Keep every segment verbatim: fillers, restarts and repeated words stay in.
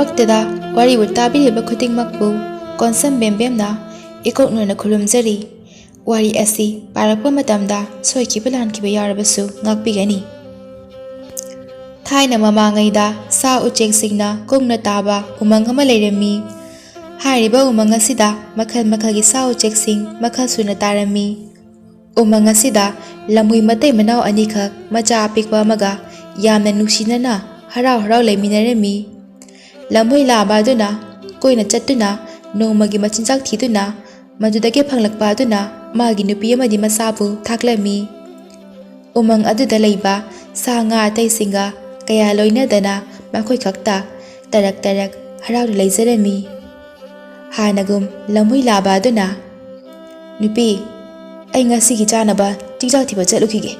ꯃꯊꯛꯇꯗ ꯋꯥꯔꯤꯕꯨ ꯇꯥꯕꯤꯔꯤꯕ ꯈꯨꯗꯤꯡꯃꯛꯄꯨ ꯀꯣꯟꯁꯝ ꯕꯦꯝꯕꯦꯝꯅ ꯏꯀꯣꯛ ꯅꯣꯏꯅ ꯈꯨꯔꯨꯝꯖꯔꯤ꯫ ꯋꯥꯔꯤ ꯑꯁꯤ ꯄꯥꯔꯛꯄ ꯃꯇꯝꯗ ꯁꯣꯏꯈꯤꯕ ꯂꯥꯟꯈꯤꯕ ꯌꯥꯎꯔꯕꯁꯨ ꯉꯥꯛꯄꯤꯒꯅꯤ꯫ ꯊꯥꯏꯅ ꯃꯃꯥꯡꯉꯩꯗ ꯁꯥ ꯎꯆꯦꯛꯁꯤꯡꯅ ꯀꯨꯡꯅ ꯇꯥꯕ ꯎꯃꯪ ꯑꯃ ꯂꯩꯔꯝꯃꯤ꯫ ꯍꯥꯏꯔꯤꯕ ꯎꯃꯪ ꯑꯁꯤꯗ ꯃꯈꯜ ꯃꯈꯜꯒꯤ ꯁꯥ ꯎꯆꯦꯛꯁꯤꯡ ꯃꯈꯜ ꯁꯨꯅ ꯇꯥꯔꯝꯃꯤ꯫ ꯎꯃꯪ ꯑꯁꯤꯗ ꯂꯝꯍꯨꯏ ꯃꯇꯩ ꯃꯅꯥꯎ ꯑꯅꯤꯈꯛ ꯃꯆꯥ ꯑꯄꯤꯛꯄ ꯑꯃꯒ ꯌꯥꯝꯅ ꯅꯨꯡꯁꯤꯅꯅ ꯍꯔꯥꯎ ꯍꯔꯥꯎ ꯂꯩꯃꯤꯟꯅꯔꯝꯃꯤ꯫ ꯂꯝꯍꯨꯏ ꯂꯥꯕ ꯑꯗꯨꯅ ꯀꯣꯏꯅ ꯆꯠꯇꯨꯅ ꯅꯣꯡꯃꯒꯤ ꯃꯆꯤꯟꯖꯥꯛ ꯊꯤꯗꯨꯅ ꯃꯗꯨꯗꯒꯤ ꯐꯪꯂꯛꯄ ꯑꯗꯨꯅ ꯃꯥꯒꯤ ꯅꯨꯄꯤ ꯑꯃꯗꯤ ꯃꯆꯥꯕꯨ ꯊꯥꯛꯂꯝꯃꯤ꯫ ꯎꯃꯪ ꯑꯗꯨꯗ ꯂꯩꯕ ꯁꯥ ꯉꯥ ꯑꯇꯩꯁꯤꯡꯒ ꯀꯌꯥ ꯂꯣꯏꯅꯗꯅ ꯃꯈꯣꯏ ꯈꯛꯇ ꯇꯔꯛ ꯇꯔꯛ ꯍꯔꯥꯎꯅ ꯂꯩꯖꯔꯝꯃꯤ꯫ ꯍꯥꯟꯅꯒꯨꯝ ꯂꯝꯍꯨꯏ ꯂꯥꯕ ꯑꯗꯨꯅ, "ꯅꯨꯄꯤ, ꯑꯩ ꯉꯁꯤꯒꯤ ꯆꯥꯅꯕ ꯆꯤꯟꯖꯥꯛ ꯊꯤꯕ ꯆꯠꯂꯨꯈꯤꯒꯦ꯫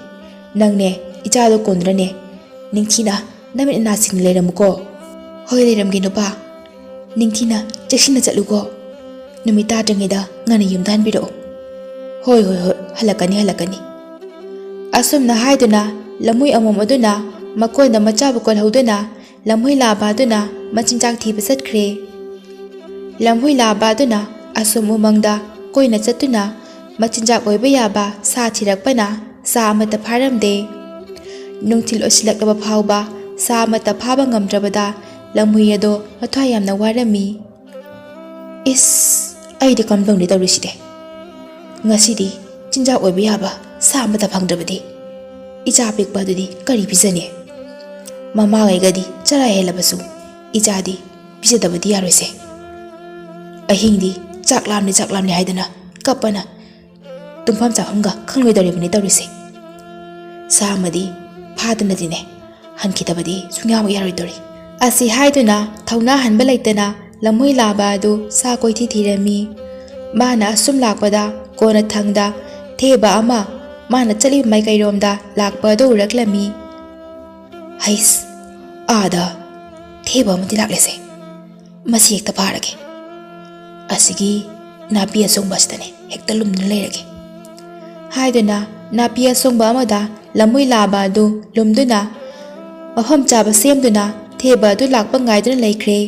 ꯅꯪꯅꯦ, ꯏꯆꯥꯗꯣ ꯀꯣꯟꯗ꯭ꯔꯅꯦ, ꯅꯤꯡꯊꯤꯅ ꯅꯃꯤꯠ ꯅꯥꯁꯤꯡꯅ ꯂꯩꯔꯝꯃꯨꯀꯣ꯫" "ꯍꯣꯏ, ꯂꯩꯔꯝꯒꯦ ꯅꯨꯄꯥ꯫ ꯅꯤꯡꯊꯤꯅ ꯆꯦꯛꯁꯤꯟꯅ ꯆꯠꯂꯨꯀꯣ꯫ ꯅꯨꯃꯤꯠ ꯇꯥꯗ꯭ꯔꯤꯉꯩꯗ ꯉꯟꯅ ꯌꯨꯝꯗ ꯍꯟꯕꯤꯔꯛꯑꯣ꯫" "ꯍꯣꯏ, ꯍꯣꯏ, ꯍꯣꯏ, ꯍꯜꯂꯛꯀꯅꯤ, ꯍꯜꯂꯛꯀꯅꯤ꯫" ꯑꯁꯨꯝꯅ ꯍꯥꯏꯗꯨꯅ ꯂꯝꯍꯨꯏ ꯑꯃꯣꯝ ꯑꯗꯨꯅ ꯃꯀꯣꯟꯗ ꯃꯆꯥꯕꯨ ꯀꯣꯜꯍꯧꯗꯨꯅ ꯂꯝꯍꯨꯏ ꯂꯥꯕ ꯑꯗꯨꯅ ꯃꯆꯤꯟꯖꯥꯛ ꯊꯤꯕ ꯆꯠꯈ꯭ꯔꯦ꯫ ꯂꯝꯍꯨꯏ ꯂꯥꯕ ꯑꯗꯨꯅ ꯑꯁꯨꯝ ꯎꯃꯪꯗ ꯀꯣꯏꯅ ꯆꯠꯇꯨꯅ ꯃꯆꯤꯟꯖꯥꯛ ꯑꯣꯏꯕ ꯌꯥꯕ ꯁꯥ ꯊꯤꯔꯛꯄꯅ ꯁꯥ ꯑꯃꯠꯇ ꯐꯥꯔꯝꯗꯦ꯫ ꯅꯨꯡꯊꯤꯜ ꯑꯣꯏꯁꯤꯜꯂꯛꯂꯕ ꯐꯥꯎꯕ ꯁꯥ ꯑꯃꯠꯇ ꯐꯥꯕ ꯉꯝꯗ꯭ꯔꯕꯗ ꯂꯝꯍꯨꯏ ꯑꯗꯣ ꯃꯊ꯭ꯋꯥꯏ ꯌꯥꯝꯅ ꯋꯥꯔꯝꯃꯤ꯫ "ꯏꯁ, ꯑꯩꯗꯤ ꯀꯝꯗꯧꯅꯤ ꯇꯧꯔꯤꯁꯤꯗꯤ? ꯉꯁꯤꯗꯤ ꯆꯤꯟꯖꯥꯛ ꯑꯣꯏꯕ ꯌꯥꯕ ꯁꯥ ꯑꯃꯠꯇ ꯐꯪꯗ꯭ꯔꯕꯗꯤ ꯏꯆꯥ ꯑꯄꯤꯛꯄ ꯑꯗꯨꯗꯤ ꯀꯔꯤ ꯄꯤꯖꯅꯤ? ꯃꯃꯥꯈꯩꯒꯗꯤ ꯆꯔꯥ ꯍꯦꯜꯂꯕꯁꯨ ꯏꯆꯥꯗꯤ ꯄꯤꯖꯗꯕꯗꯤ ꯌꯥꯔꯣꯏꯁꯦ꯫ ꯑꯍꯤꯡꯗꯤ ꯆꯥꯛ ꯂꯥꯝꯂꯦ, ꯆꯥꯛ ꯂꯥꯝꯂꯦ ꯍꯥꯏꯗꯅ ꯀꯞꯄꯅ ꯇꯨꯝꯐꯝ ꯆꯥꯐꯝꯒ ꯈꯪꯂꯣꯏꯗꯧꯔꯤꯕꯅꯤ ꯇꯧꯔꯤꯁꯦ꯫ ꯁꯥ ꯑꯃꯗꯤ ꯐꯥꯗꯅꯗꯤꯅꯦ ꯍꯟꯈꯤꯗꯕꯗꯤ ꯁꯨꯡꯌꯥꯃꯛ ꯌꯥꯔꯣꯏꯗꯧꯔꯤ꯫" ꯑꯁꯤ ꯍꯥꯏꯗꯨꯅ ꯊꯧꯅꯥ ꯍꯟꯕ ꯂꯩꯇꯅ ꯂꯝꯍꯨꯏ ꯂꯥꯕ ꯑꯗꯨ ꯁꯥ ꯀꯣꯏꯊꯤ ꯊꯤꯔꯝꯃꯤ꯫ ꯃꯥꯅ ꯑꯁꯨꯝ ꯂꯥꯛꯄꯗ ꯀꯣꯟꯅꯊꯪꯗ ꯊꯦꯕ ꯑꯃ ꯃꯥꯅ ꯆꯠꯂꯤꯕ ꯃꯥꯏꯀꯩꯔꯣꯝꯗ ꯂꯥꯛꯄ ꯑꯗꯨ ꯎꯔꯛꯂꯝꯃꯤ꯫ "ꯍꯩꯁ, ꯑꯥꯗ ꯊꯦꯕ ꯑꯃꯗꯤ ꯂꯥꯛꯂꯦꯁꯦ꯫ ꯃꯁꯤ ꯍꯦꯛꯇ ꯐꯥꯔꯒꯦ꯫ ꯑꯁꯤꯒꯤ ꯅꯥꯄꯤ ꯑꯁꯣꯡꯕ ꯑꯁꯤꯗꯅꯦ ꯍꯦꯛꯇ ꯂꯨꯝꯗꯨꯅ ꯂꯩꯔꯒꯦ" ꯍꯥꯏꯗꯨꯅ ꯅꯥꯄꯤ ꯑꯁꯣꯡꯕ ꯑꯃꯗ ꯂꯝꯍꯨꯏ ꯂꯥꯕ ꯑꯗꯨ ꯂꯨꯝꯗꯨꯅ ꯃꯐꯝ ꯆꯥꯕ ꯁꯦꯝꯗꯨꯅ ꯊꯦꯕ ꯑꯗꯨ ꯂꯥꯛꯄ ꯉꯥꯏꯗꯨꯅ ꯂꯩꯈ꯭ꯔꯦ꯫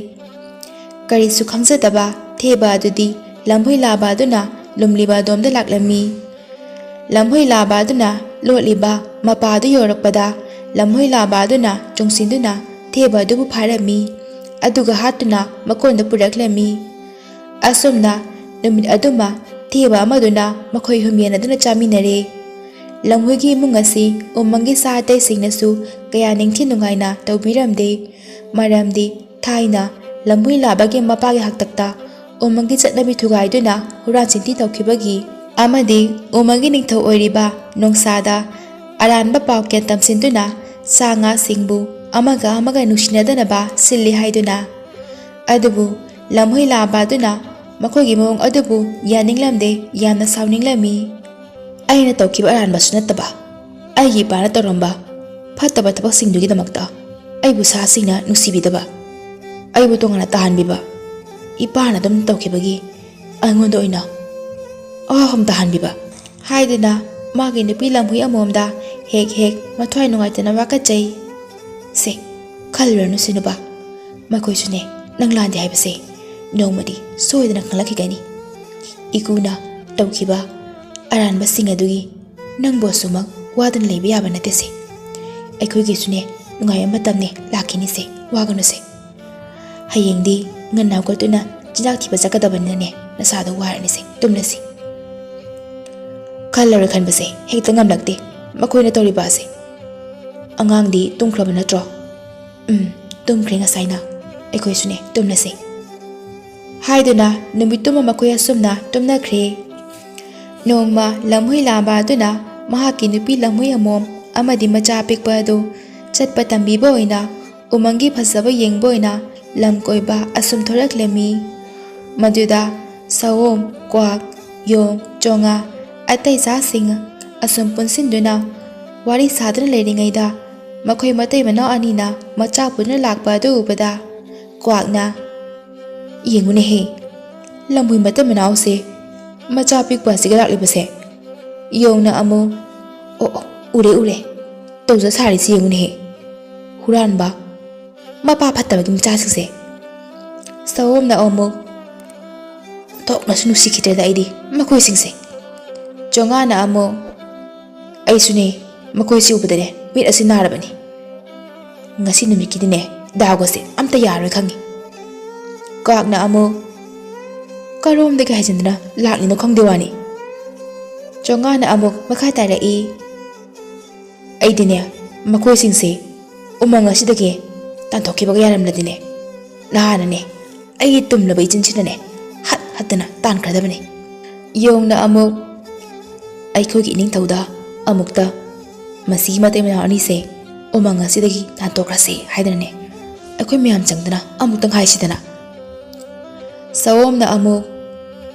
ꯀꯔꯤꯁꯨ ꯈꯪꯖꯗꯕ ꯊꯦꯕ ꯑꯗꯨꯗꯤ ꯂꯝꯍꯨꯏ ꯂꯥꯕ ꯑꯗꯨꯅ ꯂꯨꯝꯂꯤꯕ ꯑꯗꯣꯝꯗ ꯂꯥꯛꯂꯝꯃꯤ꯫ ꯂꯝꯍꯨꯏ ꯂꯥꯕ ꯑꯗꯨꯅ ꯂꯣꯠꯂꯤꯕ ꯃꯄꯥ ꯑꯗꯨ ꯌꯧꯔꯛꯄꯗ, ꯂꯝꯍꯨꯏ ꯂꯥꯕ ꯑꯗꯨꯅ ꯆꯣꯡꯁꯤꯟꯗꯨꯅ ꯊꯦꯕ ꯑꯗꯨꯕꯨ ꯐꯥꯔꯝꯃꯤ, ꯑꯗꯨꯒ ꯍꯥꯠꯇꯨꯅ ꯃꯀꯣꯟꯗ ꯄꯨꯔꯛꯂꯝꯃꯤ꯫ ꯑꯁꯨꯝꯅ ꯅꯨꯃꯤꯠ ꯑꯗꯨꯃ ꯊꯦꯕ ꯑꯃꯗꯨꯅ ꯃꯈꯣꯏ ꯍꯨꯝ ꯌꯦꯟꯅꯗꯨꯅ ꯆꯥꯃꯤꯟꯅꯔꯦ꯫ ꯂꯝꯍꯨꯏꯒꯤ ꯏꯃꯨꯡ ꯑꯁꯤ ꯎꯃꯪꯒꯤ ꯁꯥ ꯑꯇꯩꯁꯤꯡꯅꯁꯨ ꯀꯌꯥ ꯅꯤꯡꯊꯤ ꯅꯨꯡꯉꯥꯏꯅ ꯇꯧꯕꯤꯔꯝꯗꯦ꯫ ꯃꯔꯝꯗꯤ ꯊꯥꯏꯅ ꯂꯝꯍꯨꯏ ꯂꯥꯕꯒꯤ ꯃꯄꯥꯒꯤ ꯍꯥꯛꯇꯛꯇ ꯎꯃꯪꯒꯤ ꯆꯠꯅꯕꯤ ꯊꯨꯒꯥꯏꯗꯨꯅ ꯍꯨꯔꯥꯟ ꯆꯤꯟꯊꯤ ꯇꯧꯈꯤꯕꯒꯤ ꯑꯃꯗꯤ ꯎꯃꯪꯒꯤ ꯅꯤꯡꯊꯧ ꯑꯣꯏꯔꯤꯕ ꯅꯣꯡꯁꯥꯗ ꯑꯔꯥꯟꯕ ꯄꯥꯎ ꯀꯌꯥ ꯇꯝꯁꯤꯟꯗꯨꯅ ꯁꯥ ꯉꯥꯁꯤꯡꯕꯨ ꯑꯃꯒ ꯑꯃꯒ ꯅꯨꯡꯁꯤꯅꯗꯅꯕ ꯁꯤꯜꯂꯤ ꯍꯥꯏꯗꯨꯅ꯫ ꯑꯗꯨꯕꯨ ꯂꯝꯍꯨꯏ ꯂꯥꯕ ꯑꯗꯨꯅ ꯃꯈꯣꯏꯒꯤ ꯃꯑꯣꯡ ꯑꯗꯨꯕꯨ ꯌꯥꯅꯤꯡꯂꯝꯗꯦ, ꯌꯥꯝꯅ ꯁꯥꯎꯅꯤꯡꯂꯝꯃꯤ꯫ ꯑꯩꯅ ꯇꯧꯈꯤꯕ ꯑꯔꯥꯟꯕꯁꯨ ꯅꯠꯇꯕ, ꯑꯩꯒꯤ ꯏꯄꯥꯅ ꯇꯧꯔꯝꯕ ꯐꯠꯇꯕ ꯊꯕꯛꯁꯤꯡꯗꯨꯒꯤꯗꯃꯛꯇ ꯑꯩꯕꯨ ꯁꯥꯁꯤꯡꯅ ꯅꯨꯡꯁꯤꯕꯤꯗꯕ, ꯑꯩꯕꯨ ꯇꯣꯉꯥꯟꯅ ꯇꯥꯍꯟꯕꯤꯕ, ꯏꯄꯥꯅ ꯑꯗꯨꯝ ꯇꯧꯈꯤꯕꯒꯤ ꯑꯩꯉꯣꯟꯗ ꯑꯣꯏꯅ ꯑꯋꯥꯐꯝ ꯇꯥꯍꯟꯕꯤꯕ ꯍꯥꯏꯗꯨꯅ ꯃꯥꯒꯤ ꯅꯨꯄꯤ ꯂꯝꯍꯨꯏ ꯑꯃꯣꯝꯗ ꯍꯦꯛ ꯍꯦꯛ ꯃꯊ꯭ꯋꯥꯏ ꯅꯨꯡꯉꯥꯏꯇꯅ ꯋꯥꯀꯠꯆꯩ꯫ ꯁꯦ, ꯈꯜꯂꯨꯔꯅꯨꯁꯦ ꯅꯨꯄꯥ, ꯃꯈꯣꯏꯁꯨꯅꯦ ꯅꯪ ꯂꯥꯟꯗꯦ ꯍꯥꯏꯕꯁꯦ ꯅꯣꯡꯃꯗꯤ ꯁꯣꯏꯗꯅ ꯈꯪꯂꯛꯈꯤꯒꯅꯤ꯫ ꯏꯀꯨꯅ ꯇꯧꯈꯤꯕ ꯑꯔꯥꯟꯕꯁꯤꯡ ꯑꯗꯨꯒꯤ ꯅꯪꯕꯨ ꯑꯁꯨꯃꯛ ꯋꯥꯗꯨꯅ ꯂꯩꯕ ꯌꯥꯕ ꯅꯠꯇꯦꯁꯦ꯫ ꯑꯩꯈꯣꯏꯒꯤꯁꯨꯅꯦ ꯅꯨꯡꯉꯥꯏꯕ ꯃꯇꯝꯅꯦ ꯂꯥꯛꯈꯤꯅꯤꯁꯦ, ꯋꯥꯒꯅꯨꯁꯦ꯫ ꯍꯌꯦꯡꯗꯤ ꯉꯟꯅ ꯍꯧꯒꯠꯇꯨꯅ ꯆꯤꯟꯖꯥꯛ ꯊꯤꯕ ꯆꯠꯀꯗꯕꯅꯤꯅꯅꯦ ꯅꯁꯥꯗꯣ ꯋꯥꯔꯅꯤꯁꯦ, ꯇꯨꯝꯂꯁꯤ꯫ ꯈꯜꯂꯔꯣꯏ ꯈꯟꯕꯁꯦ ꯍꯦꯛꯇ ꯉꯝꯂꯛꯇꯦ ꯃꯈꯣꯏꯅ ꯇꯧꯔꯤꯕ ꯑꯁꯦ꯫ ꯑꯉꯥꯡꯗꯤ ꯇꯨꯝꯈ꯭ꯔꯕ ꯅꯠꯇ꯭ꯔꯣ? ꯎꯝ, ꯇꯨꯝꯈ꯭ꯔꯦ ꯉꯁꯥꯏꯅ꯫ ꯑꯩꯈꯣꯏꯁꯨꯅꯦ ꯇꯨꯝꯂꯁꯦ꯫ ꯍꯥꯏꯗꯨꯅ ꯅꯨꯃꯤꯠꯇꯨꯃ ꯃꯈꯣꯏ ꯑꯁꯨꯝꯅ ꯇꯨꯝꯅꯈ꯭ꯔꯦ꯫ ꯅꯣꯡꯃ ꯂꯝꯍꯨꯏ ꯂꯥꯕ ꯑꯗꯨꯅ ꯃꯍꯥꯛꯀꯤ ꯅꯨꯄꯤ ꯂꯝꯍꯨꯏ ꯑꯃꯣꯝ ꯑꯃꯗꯤ ꯃꯆꯥ ꯑꯄꯤꯛꯄ ꯑꯗꯨ ꯆꯠꯄ ꯇꯝꯕꯤꯕ ꯑꯣꯏꯅ ꯎꯃꯪꯒꯤ ꯐꯖꯕ ꯌꯦꯡꯕ ꯑꯣꯏꯅ ꯂꯝ ꯀꯣꯏꯕ ꯑꯁꯨꯝ ꯊꯣꯔꯛꯂꯝꯃꯤ꯫ ꯃꯗꯨꯗ ꯁꯑꯣꯝ, ꯀ꯭ꯋꯥꯛ, ꯌꯣꯡ, ꯆꯣꯉꯥ, ꯑꯇꯩ ꯁꯥꯁꯤꯡ ꯑꯁꯨꯝ ꯄꯨꯟꯁꯤꯟꯗꯨꯅ ꯋꯥꯔꯤ ꯁꯥꯗꯨꯅ ꯂꯩꯔꯤꯉꯩꯗ ꯃꯈꯣꯏ ꯃꯇꯩ ꯃꯅꯥꯎ ꯑꯅꯤꯅ ꯃꯆꯥ ꯄꯨꯗꯨꯅ ꯂꯥꯛꯄ ꯑꯗꯨ ꯎꯕꯗ ꯀ꯭ꯋꯥꯛꯅ, "ꯌꯦꯡꯉꯨꯅꯦꯍꯦ, ꯂꯝꯍꯨꯏ ꯃꯇꯩ ꯃꯅꯥꯎꯁꯦ ꯃꯆꯥ ꯄꯤꯛꯄ ꯑꯁꯤꯒ ꯂꯥꯛꯂꯤꯕꯁꯦ?" ꯌꯣꯡꯅ ꯑꯃꯨꯛ, "ꯑꯣ, ꯑꯣ, ꯎꯔꯦ, ꯎꯔꯦ꯫ ꯇꯧꯖ ꯁꯥꯔꯤꯁꯤ ꯌꯦꯡꯉꯨꯅꯦꯍꯦ꯫ ꯍꯨꯔꯥꯟꯕ, ꯃꯄꯥ ꯐꯠꯇꯕꯒꯤ ꯃꯆꯥꯁꯤꯡꯁꯦ꯫ ꯁꯑꯣꯝꯅ ꯑꯃꯨꯛ, "ꯊꯣꯛꯅꯁꯨ ꯅꯨꯡꯁꯤꯈꯤꯗ꯭ꯔꯦꯗ ꯑꯩꯗꯤ ꯃꯈꯣꯏꯁꯤꯡꯁꯦ"꯫ ꯆꯣꯉꯥꯅ ꯑꯃꯨꯛ, "ꯑꯩꯁꯨꯅꯦ, ꯃꯈꯣꯏꯁꯤ ꯎꯕꯗꯅꯦ ꯃꯤꯠ ꯑꯁꯤ ꯅꯥꯔꯕꯅꯤ꯫ ꯉꯁꯤ ꯅꯨꯃꯤꯠꯀꯤꯗꯤꯅꯦ ꯗꯥꯎꯒꯁꯦ ꯑꯝꯇ ꯌꯥꯔꯣꯏ ꯈꯪꯉꯤ"꯫ ꯀ꯭ꯋꯥꯛꯅ ꯑꯃꯨꯛ, "ꯀꯔꯣꯝꯗꯒꯤ ꯍꯥꯏꯖꯤꯟꯗꯨꯅ ꯂꯥꯛꯂꯤꯅꯣ ꯈꯪꯗꯦ ꯋꯥꯅꯤ"꯫ ꯆꯣꯉꯥꯅ ꯑꯃꯨꯛ ꯃꯈꯥ ꯇꯥꯔꯛꯏ, "ꯑꯩꯗꯤꯅꯦ ꯃꯈꯣꯏꯁꯤꯡꯁꯦ ꯎꯃꯪ ꯑꯁꯤꯗꯒꯤ ꯇꯥꯟꯊꯣꯛꯈꯤꯕꯒ ꯌꯥꯔꯝꯂꯗꯤꯅꯦ, ꯅꯍꯥꯟꯅꯅꯦ ꯑꯩꯒꯤ ꯇꯨꯝꯂꯕ ꯏꯆꯤꯟꯁꯤꯅꯅꯦ ꯍꯠ ꯍꯠꯇꯅ ꯇꯥꯟꯈ꯭ꯔꯗꯕꯅꯤ"꯫ ꯌꯣꯡꯅ ꯑꯃꯨꯛ, "ꯑꯩꯈꯣꯏꯒꯤ ꯏꯅꯤꯡꯊꯧꯗ ꯑꯃꯨꯛꯇ ꯃꯁꯤꯒꯤ ꯃꯇꯩ ꯃꯅꯥꯎ ꯑꯅꯤꯁꯦ ꯎꯃꯪ ꯑꯁꯤꯗꯒꯤ ꯇꯥꯟꯊꯣꯛꯈ꯭ꯔꯁꯦ ꯍꯥꯏꯗꯅꯅꯦ ꯑꯩꯈꯣꯏ ꯃꯌꯥꯝ ꯆꯪꯗꯅ ꯑꯃꯨꯛꯇꯪ ꯍꯥꯏꯁꯤꯗꯅ"꯫ ꯁꯑꯣꯝꯅ ꯑꯃꯨꯛ,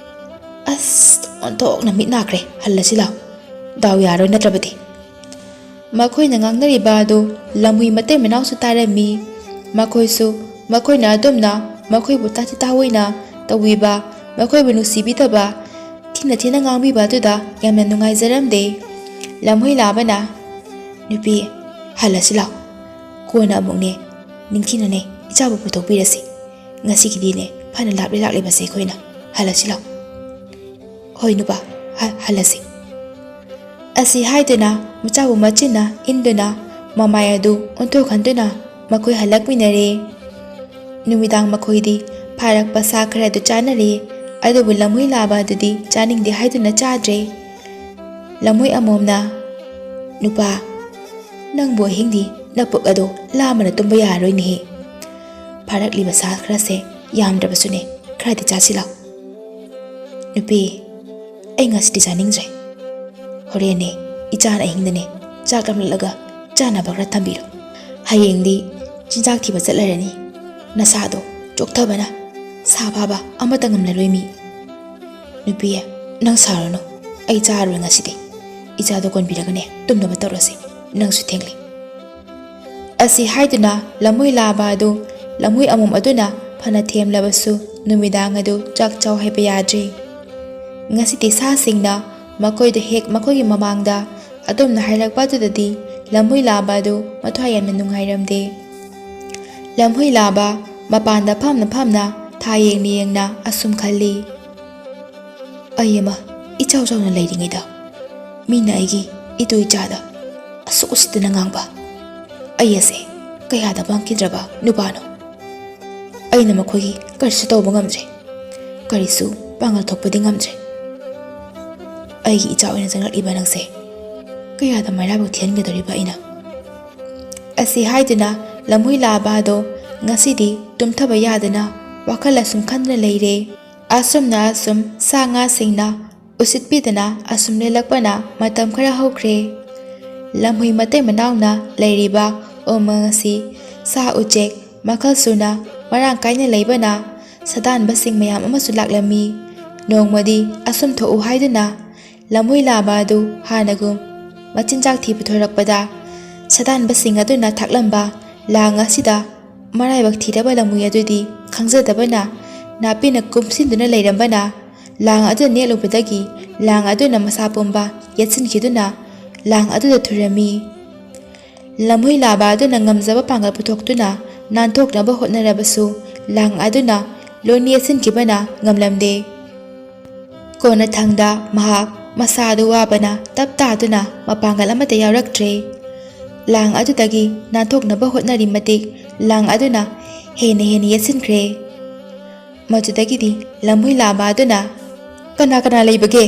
"ꯑꯁ, ꯑꯣꯟꯊꯣꯛꯅ ꯃꯤꯠ ꯅꯥꯈ꯭ꯔꯦ, ꯍꯜꯂꯁꯤ ꯂꯥꯎ꯫ ꯗꯥꯎ ꯌꯥꯔꯣꯏ ꯅꯠꯇ꯭ꯔꯕꯗꯤ"꯫ ꯃꯈꯣꯏꯅ ꯉꯥꯡꯅꯔꯤꯕ ꯑꯗꯨ ꯂꯝꯍꯨꯏ ꯃꯇꯩ ꯃꯅꯥꯎꯁꯨ ꯇꯥꯔꯝꯃꯤ꯫ ꯃꯈꯣꯏꯁꯨ ꯃꯈꯣꯏꯅ ꯑꯗꯨꯝꯅ ꯃꯈꯣꯏꯕꯨ ꯇꯥꯊꯤ ꯇꯥꯑꯣꯏꯅ ꯇꯧꯕꯤꯕ, ꯃꯈꯣꯏꯕꯨ ꯅꯨꯡꯁꯤꯕꯤꯗꯕ, ꯊꯤꯅ ꯊꯤꯅ ꯉꯥꯡꯕꯤꯕ ꯑꯗꯨꯗ ꯌꯥꯝꯅ ꯅꯨꯡꯉꯥꯏꯖꯔꯝꯗꯦ꯫ ꯂꯝꯍꯨꯏ ꯂꯥꯕꯅ, "ꯅꯨꯄꯤ, ꯍꯜꯂꯁꯤ ꯂꯥꯎ꯫ ꯀꯣꯟꯅ ꯑꯃꯨꯛꯅꯦ, ꯅꯤꯡꯊꯤꯅꯅꯦ ꯏꯆꯥꯕꯨ ꯄꯨꯊꯣꯛꯄꯤꯔꯁꯤ꯫ ꯉꯁꯤꯒꯤꯗꯤꯅꯦ ꯐꯅ ꯂꯥꯞꯂꯦ ꯂꯥꯛꯂꯤꯕꯁꯦ ꯑꯩꯈꯣꯏꯅ꯫ ꯍꯜꯂꯁꯤ ꯂꯥꯎ"꯫ "ꯍꯣꯏ ꯅꯨꯄꯥ, ꯍ-, ꯍꯜꯂꯁꯤ"꯫ ꯑꯁꯤ ꯍꯥꯏꯗꯨꯅ ꯃꯆꯥꯕꯨ ꯃꯆꯤꯟꯅ ꯏꯟꯗꯨꯅ ꯃꯃꯥꯏ ꯑꯗꯨ ꯑꯣꯟꯊꯣꯛꯍꯟꯗꯨꯅ ꯃꯈꯣꯏ ꯍꯜꯂꯛꯃꯤꯟꯅꯔꯦ꯫ ꯅꯨꯃꯤꯗꯥꯡ ꯃꯈꯣꯏꯗꯤ ꯐꯥꯔꯛꯄ ꯁꯥ ꯈꯔꯗꯨ ꯆꯥꯅꯔꯦ, ꯑꯗꯨꯕꯨ ꯂꯝꯍꯨꯏ ꯂꯥꯕ ꯑꯗꯨꯗꯤ ꯆꯥꯅꯤꯡꯗꯦ ꯍꯥꯏꯗꯨꯅ ꯆꯥꯗ꯭ꯔꯦ꯫ ꯂꯝꯍꯨꯏ ꯑꯃꯣꯝꯅ, "ꯅꯨꯄꯥ, ꯅꯪꯕꯨ ꯑꯍꯤꯡꯗꯤ ꯅꯄꯨꯛ ꯑꯗꯣ ꯂꯥꯝꯃꯅ ꯇꯨꯝꯕ ꯌꯥꯔꯔꯣꯏꯅꯦꯍꯦ꯫ ꯐꯥꯔꯛꯂꯤꯕ ꯁꯥ ꯈꯔꯁꯦ ꯌꯥꯝꯗ꯭ꯔꯕꯁꯨꯅꯦ ꯈꯔꯗꯤ ꯆꯥꯁꯤ ꯂꯥꯎ"꯫ "ꯅꯨꯄꯤ, ꯑꯩ ꯉꯁꯤꯗꯤ ꯆꯥꯅꯤꯡꯗ꯭ꯔꯦ꯫ ꯍꯣꯔꯦꯟꯅꯦ ꯏꯆꯥꯅ ꯑꯍꯤꯡꯗꯅꯦ ꯆꯥꯛ ꯂꯝꯂꯛꯂꯒ ꯆꯥꯅꯕ ꯈꯔ ꯊꯝꯕꯤꯔꯣ꯫ ꯍꯌꯦꯡꯗꯤ ꯆꯤꯟꯖꯥꯛ ꯊꯤꯕ ꯆꯠꯂꯔꯅꯤ꯫ ꯅꯁꯥꯗꯣ ꯆꯣꯛꯊꯕꯅ ꯁꯥ ꯐꯥꯕ ꯑꯃꯠꯇ ꯉꯝꯂꯔꯣꯏ ꯃꯤ꯫ ꯅꯨꯄꯤ, ꯅꯪ ꯁꯥꯎꯔꯅꯨ, ꯑꯩ ꯆꯥꯔꯔꯣꯏ ꯉꯁꯤꯗꯤ꯫ ꯏꯆꯥꯗꯣ ꯀꯣꯟꯕꯤꯔꯒꯅꯦ ꯇꯨꯝꯅꯕ ꯇꯧꯔꯁꯤ, ꯅꯪꯁꯨ ꯊꯦꯡꯂꯦ"꯫ ꯑꯁꯤ ꯍꯥꯏꯗꯨꯅ ꯂꯝꯍꯨꯏ ꯂꯥꯕ ꯑꯗꯨ ꯂꯝꯍꯨꯏ ꯑꯃꯣꯝ ꯑꯗꯨꯅ ꯐꯅ ꯊꯦꯝꯂꯕꯁꯨ ꯅꯨꯃꯤꯗꯥꯡ ꯑꯗꯨ ꯆꯥꯛ ꯆꯥꯎ ꯍꯥꯏꯕ ꯌꯥꯗ꯭ꯔꯦ꯫ ꯉꯁꯤꯗꯤ ꯁꯥꯁꯤꯡꯅ ꯃꯈꯣꯏꯗ ꯍꯦꯛ ꯃꯈꯣꯏꯒꯤ ꯃꯃꯥꯡꯗ ꯑꯗꯨꯝꯅ ꯍꯥꯏꯔꯛꯄ ꯑꯗꯨꯗꯗꯤ ꯂꯝꯍꯨꯏ ꯂꯥꯕ ꯑꯗꯨ ꯃꯊ꯭ꯋꯥꯏ ꯌꯥꯝꯅ ꯅꯨꯡꯉꯥꯏꯔꯝꯗꯦ꯫ ꯂꯝꯍꯨꯏ ꯂꯥꯕ ꯃꯄꯥꯟꯗ ꯐꯝꯅ ꯐꯝꯅ ꯊꯥ ꯌꯦꯡꯅ ꯌꯦꯡꯅ ꯑꯁꯨꯝ ꯈꯜꯂꯤ꯫ "ꯑꯩ ꯑꯃ ꯏꯆꯥꯎ ꯆꯥꯎꯅ ꯂꯩꯔꯤꯉꯩꯗ ꯃꯤꯅ ꯑꯩꯒꯤ ꯏꯇꯨ ꯏꯆꯥꯗ ꯑꯁꯨꯛ ꯎꯁꯤꯠꯇꯅ ꯉꯥꯡꯕ ꯑꯩ ꯑꯁꯦ ꯀꯌꯥꯗ ꯄꯥꯡꯈꯤꯗ꯭ꯔꯕ ꯅꯨꯄꯥꯅꯣ꯫ ꯑꯩꯅ ꯃꯈꯣꯏꯒꯤ ꯀꯔꯤꯁꯨ ꯇꯧꯕ ꯉꯝꯗ꯭ꯔꯦ, ꯀꯔꯤꯁꯨ ꯄꯥꯡꯒꯜ ꯊꯣꯛꯄꯗꯤ ꯉꯝꯗ꯭ꯔꯦ꯫ ꯑꯩꯒꯤ ꯏꯆꯥ ꯑꯣꯏꯅ ꯆꯪꯂꯛꯂꯤꯕ ꯅꯪꯁꯦ ꯀꯌꯥꯗ ꯃꯩꯔꯥꯕꯛ ꯊꯤꯍꯟꯒꯗꯧꯔꯤꯕ ꯑꯩꯅ?" ꯑꯁꯤ ꯍꯥꯏꯗꯨꯅ ꯂꯝꯍꯨꯏ ꯂꯥꯕ ꯑꯗꯣ ꯉꯁꯤꯗꯤ ꯇꯨꯝꯊꯕ ꯌꯥꯗꯅ ꯋꯥꯈꯜ ꯑꯁꯨꯝ ꯈꯟꯗꯨꯅ ꯂꯩꯔꯦ꯫ ꯑꯁꯨꯝꯅ ꯑꯁꯨꯝ ꯁꯥ ꯉꯥꯁꯤꯡꯅ ꯎꯁꯤꯠꯄꯤꯗꯅ ꯑꯁꯨꯝ ꯂꯦꯜꯂꯛꯄꯅ ꯃꯇꯝ ꯈꯔ ꯍꯧꯈ꯭ꯔꯦ꯫ ꯂꯝꯍꯨꯏ ꯃꯇꯩ ꯃꯅꯥꯎꯅ ꯂꯩꯔꯤꯕ ꯎꯃꯪ ꯑꯁꯤ ꯁꯥ ꯎꯆꯦꯛ ꯃꯈꯜ ꯁꯨꯅ ꯃꯔꯥꯡ ꯀꯥꯏꯅ ꯂꯩꯕꯅ ꯁꯥꯗꯥꯟꯕꯁꯤꯡ ꯃꯌꯥꯝ ꯑꯃꯁꯨ ꯂꯥꯛꯂꯝꯃꯤ꯫ ꯅꯣꯡꯃꯗꯤ ꯑꯁꯨꯝ ꯊꯣꯛꯎ ꯍꯥꯏꯗꯨꯅ ꯂꯝꯍꯨꯏ ꯂꯥꯕ ꯑꯗꯨ ꯍꯥꯟꯅꯒꯨꯝ ꯃꯆꯤꯟꯖꯥꯛ ꯊꯤꯕ ꯊꯣꯔꯛꯄꯗ, ꯁꯥꯗꯥꯟꯕꯁꯤꯡ ꯑꯗꯨꯅ ꯊꯥꯛꯂꯝꯕ ꯂꯥꯡ ꯑꯁꯤꯗ ꯃꯔꯥꯏꯕꯛ ꯊꯤꯔꯕ ꯂꯝꯍꯨꯏ ꯑꯗꯨꯗꯤ ꯈꯪꯖꯗꯕꯅ ꯅꯥꯄꯤꯅ ꯀꯨꯞꯁꯤꯟꯗꯨꯅ ꯂꯩꯔꯝꯕꯅ, ꯂꯥꯡ ꯑꯗꯨ ꯅꯦꯠꯂꯨꯕꯗꯒꯤ ꯂꯥꯡ ꯑꯗꯨꯅ ꯃꯁꯥ ꯄꯨꯝꯕ ꯌꯦꯠꯁꯤꯟꯈꯤꯗꯨꯅ ꯂꯥꯡ ꯑꯗꯨꯗ ꯊꯨꯔꯝꯃꯤ꯫ ꯂꯝꯍꯨꯏ ꯂꯥꯕ ꯑꯗꯨꯅ ꯉꯝꯖꯕ ꯄꯥꯡꯒꯜ ꯄꯨꯊꯣꯛꯇꯨꯅ ꯅꯥꯟꯊꯣꯛꯅꯕ ꯍꯣꯠꯅꯔꯕꯁꯨ ꯂꯥꯡ ꯑꯗꯨꯅ ꯂꯣꯏꯅ ꯌꯦꯠꯁꯤꯟꯈꯤꯕꯅ ꯉꯝꯂꯝꯗꯦ꯫ ꯀꯣꯟꯅꯊꯪꯗ ꯃꯍꯥꯛ ꯃꯁꯥ ꯑꯗꯨ ꯋꯥꯕꯅ ꯇꯞ ꯇꯥꯗꯨꯅ ꯃꯄꯥꯡꯒꯜ ꯑꯃꯠꯇ ꯌꯥꯎꯔꯛꯇ꯭ꯔꯦ꯫ ꯂꯥꯡ ꯑꯗꯨꯗꯒꯤ ꯅꯥꯟꯊꯣꯛꯅꯕ ꯍꯣꯠꯅꯔꯤ ꯃꯇꯤꯛ ꯂꯥꯡ ꯑꯗꯨꯅ ꯍꯦꯟꯅ ꯍꯦꯟꯅ ꯌꯦꯠꯁꯤꯟꯈ꯭ꯔꯦ꯫ ꯃꯗꯨꯗꯒꯤꯗꯤ ꯂꯝꯍꯨꯏ ꯂꯥꯕ ꯑꯗꯨꯅ, "ꯀꯅꯥ ꯀꯅꯥ ꯂꯩꯕꯒꯦ?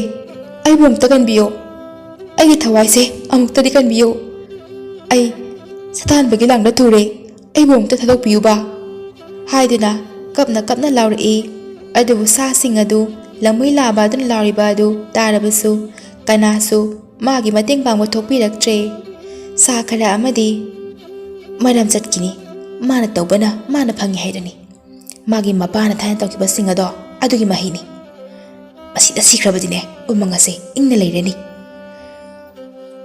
ꯑꯩꯕꯨ ꯑꯃꯨꯛꯇ ꯀꯟꯕꯤꯌꯨ꯫ ꯑꯩꯒꯤ ꯊꯋꯥꯏꯁꯦ ꯑꯃꯨꯛꯇꯗꯤ ꯀꯟꯕꯤꯌꯨ꯫ ꯑꯩ ꯁꯥꯗꯥꯟꯕꯒꯤ ꯂꯥꯡꯗ ꯊꯨꯔꯦ꯫ ꯑꯩꯕꯨ ꯑꯃꯨꯛꯇ ꯊꯥꯗꯣꯛꯄꯤꯌꯨꯕ" ꯍꯥꯏꯗꯨꯅ ꯀꯞꯅ ꯀꯞꯅ ꯂꯥꯎꯔꯛꯏ꯫ ꯑꯗꯨꯕꯨ ꯁꯥꯁꯤꯡ ꯑꯗꯨ ꯂꯝꯍꯨꯏ ꯂꯥꯕ ꯑꯗꯨꯅ ꯂꯥꯎꯔꯤꯕ ꯑꯗꯨ ꯇꯥꯔꯕꯁꯨ ꯀꯅꯥꯁꯨ ꯃꯥꯒꯤ ꯃꯇꯦꯡ ꯄꯥꯡꯕ ꯊꯣꯛꯄꯤꯔꯛꯇ꯭ꯔꯦ꯫ ꯁꯥ ꯈꯔ ꯑꯃꯗꯤ, "ꯃꯔꯝ ꯆꯠꯈꯤꯅꯤ, ꯃꯥꯅ ꯇꯧꯕꯅ ꯃꯥꯅ ꯐꯪꯉꯤ ꯍꯥꯏꯔꯅꯤ꯫ ꯃꯥꯒꯤ ꯃꯄꯥꯅ ꯊꯥꯏꯅ ꯇꯧꯈꯤꯕꯁꯤꯡ ꯑꯗꯣ ꯑꯗꯨꯒꯤ ꯃꯍꯩꯅꯤ꯫ ꯃꯁꯤꯗ ꯁꯤꯈ꯭ꯔꯕꯗꯤꯅꯦ ꯎꯃꯪ ꯑꯁꯦ ꯏꯪꯅ ꯂꯩꯔꯅꯤ꯫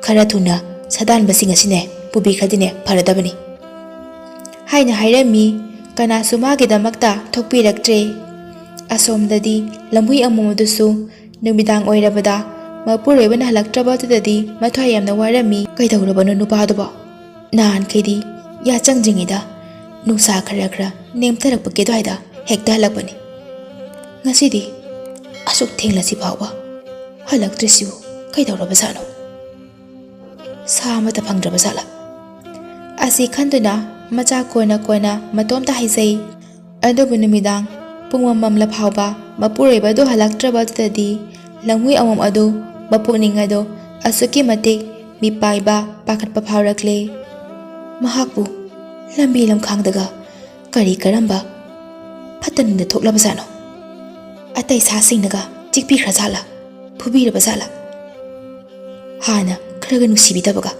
ꯈꯔ ꯊꯨꯅ ꯁꯥꯗꯥꯟꯕꯁꯤꯡ ꯑꯁꯤꯅꯦ ꯄꯨꯕꯤꯈ꯭ꯔꯗꯤꯅꯦ ꯐꯔꯗꯕꯅꯤ" ꯍꯥꯏꯅ ꯍꯥꯏꯔꯝꯃꯤ꯫ ꯀꯅꯥꯁꯨ ꯃꯥꯒꯤꯗꯃꯛꯇ ꯊꯣꯛꯄꯤꯔꯛꯇ꯭ꯔꯦ꯫ ꯑꯁꯣꯝꯗꯗꯤ ꯂꯝꯍꯨꯏ ꯑꯃꯣꯝ ꯑꯗꯨꯁꯨ ꯅꯨꯃꯤꯗꯥꯡ ꯑꯣꯏꯔꯕꯗ ꯃꯄꯨꯔꯣꯏꯕꯅ ꯍꯜꯂꯛꯇ꯭ꯔꯕ ꯑꯗꯨꯗꯗꯤ ꯃꯊ꯭ꯋꯥꯏ ꯌꯥꯝꯅ ꯋꯥꯔꯝꯃꯤ꯫ "ꯀꯩꯗꯧꯔꯕꯅꯣ ꯅꯨꯄꯥꯗꯨꯕꯣ? ꯅꯍꯥꯟꯈꯩꯗꯤ ꯌꯥꯆꯪꯗ꯭ꯔꯤꯉꯩꯗ ꯅꯨꯡꯁꯥ ꯈꯔ ꯈꯔ ꯅꯦꯝꯊꯔꯛꯄꯒꯤ ꯑꯗꯨꯋꯥꯏꯗ ꯍꯦꯛꯇ ꯍꯜꯂꯛꯄꯅꯤ꯫ ꯉꯁꯤꯗꯤ ꯑꯁꯨꯛ ꯊꯦꯡꯂꯁꯤ ꯐꯥꯎꯕ ꯍꯜꯂꯛꯇ꯭ꯔꯤꯁꯤꯕꯨ ꯀꯩꯗꯧꯔꯕꯖꯥꯠꯅꯣ? ꯁꯥ ꯑꯃꯠꯇ ꯐꯪꯗ꯭ꯔꯕ ꯖꯥꯠꯂꯥ? ꯑꯁꯤ ꯈꯟꯗꯨꯅ ꯃꯆꯥ ꯀꯣꯟꯅ ꯀꯣꯟꯅ ꯃꯇꯣꯝꯇ ꯍꯥꯏꯖꯩ꯫ ꯑꯗꯨꯕꯨ ꯅꯨꯃꯤꯗꯥꯡ ꯄꯨꯡ ꯃꯝꯂ ꯐꯥꯎꯕ ꯃꯄꯨꯔꯣꯏꯕ ꯑꯗꯨ ꯍꯜꯂꯛꯇ꯭ꯔꯕ ꯑꯗꯨꯗꯗꯤ ꯂꯝꯍꯨꯏ ꯑꯃꯣꯝ ꯑꯗꯨ ꯃꯄꯨꯛꯅꯤꯡ ꯑꯗꯨ ꯑꯁꯨꯛꯀꯤ ꯃꯇꯤꯛ ꯃꯤꯄꯥꯏꯕ ꯄꯥꯈꯠꯄ ꯐꯥꯎꯔꯛꯂꯦ꯫ ꯃꯍꯥꯛꯄꯨ ꯂꯝꯕꯤ ꯂꯝꯈꯥꯡꯗꯒ ꯀꯔꯤ ꯀꯔꯝꯕ ꯐꯠꯇ ꯅꯨꯡꯗ ꯊꯣꯛꯂꯕꯖꯥꯠꯅꯣ? ꯑꯇꯩ ꯁꯥꯁꯤꯡꯅꯒ ꯆꯤꯛꯄꯤꯈ꯭ꯔꯖꯥꯠꯂꯥ? ꯐꯨꯕꯤꯔꯕꯖꯥꯠꯂꯥ? ꯍꯥꯟꯅ ꯈꯔꯒ ꯅꯨꯡꯁꯤꯕꯤꯗꯕꯒ꯫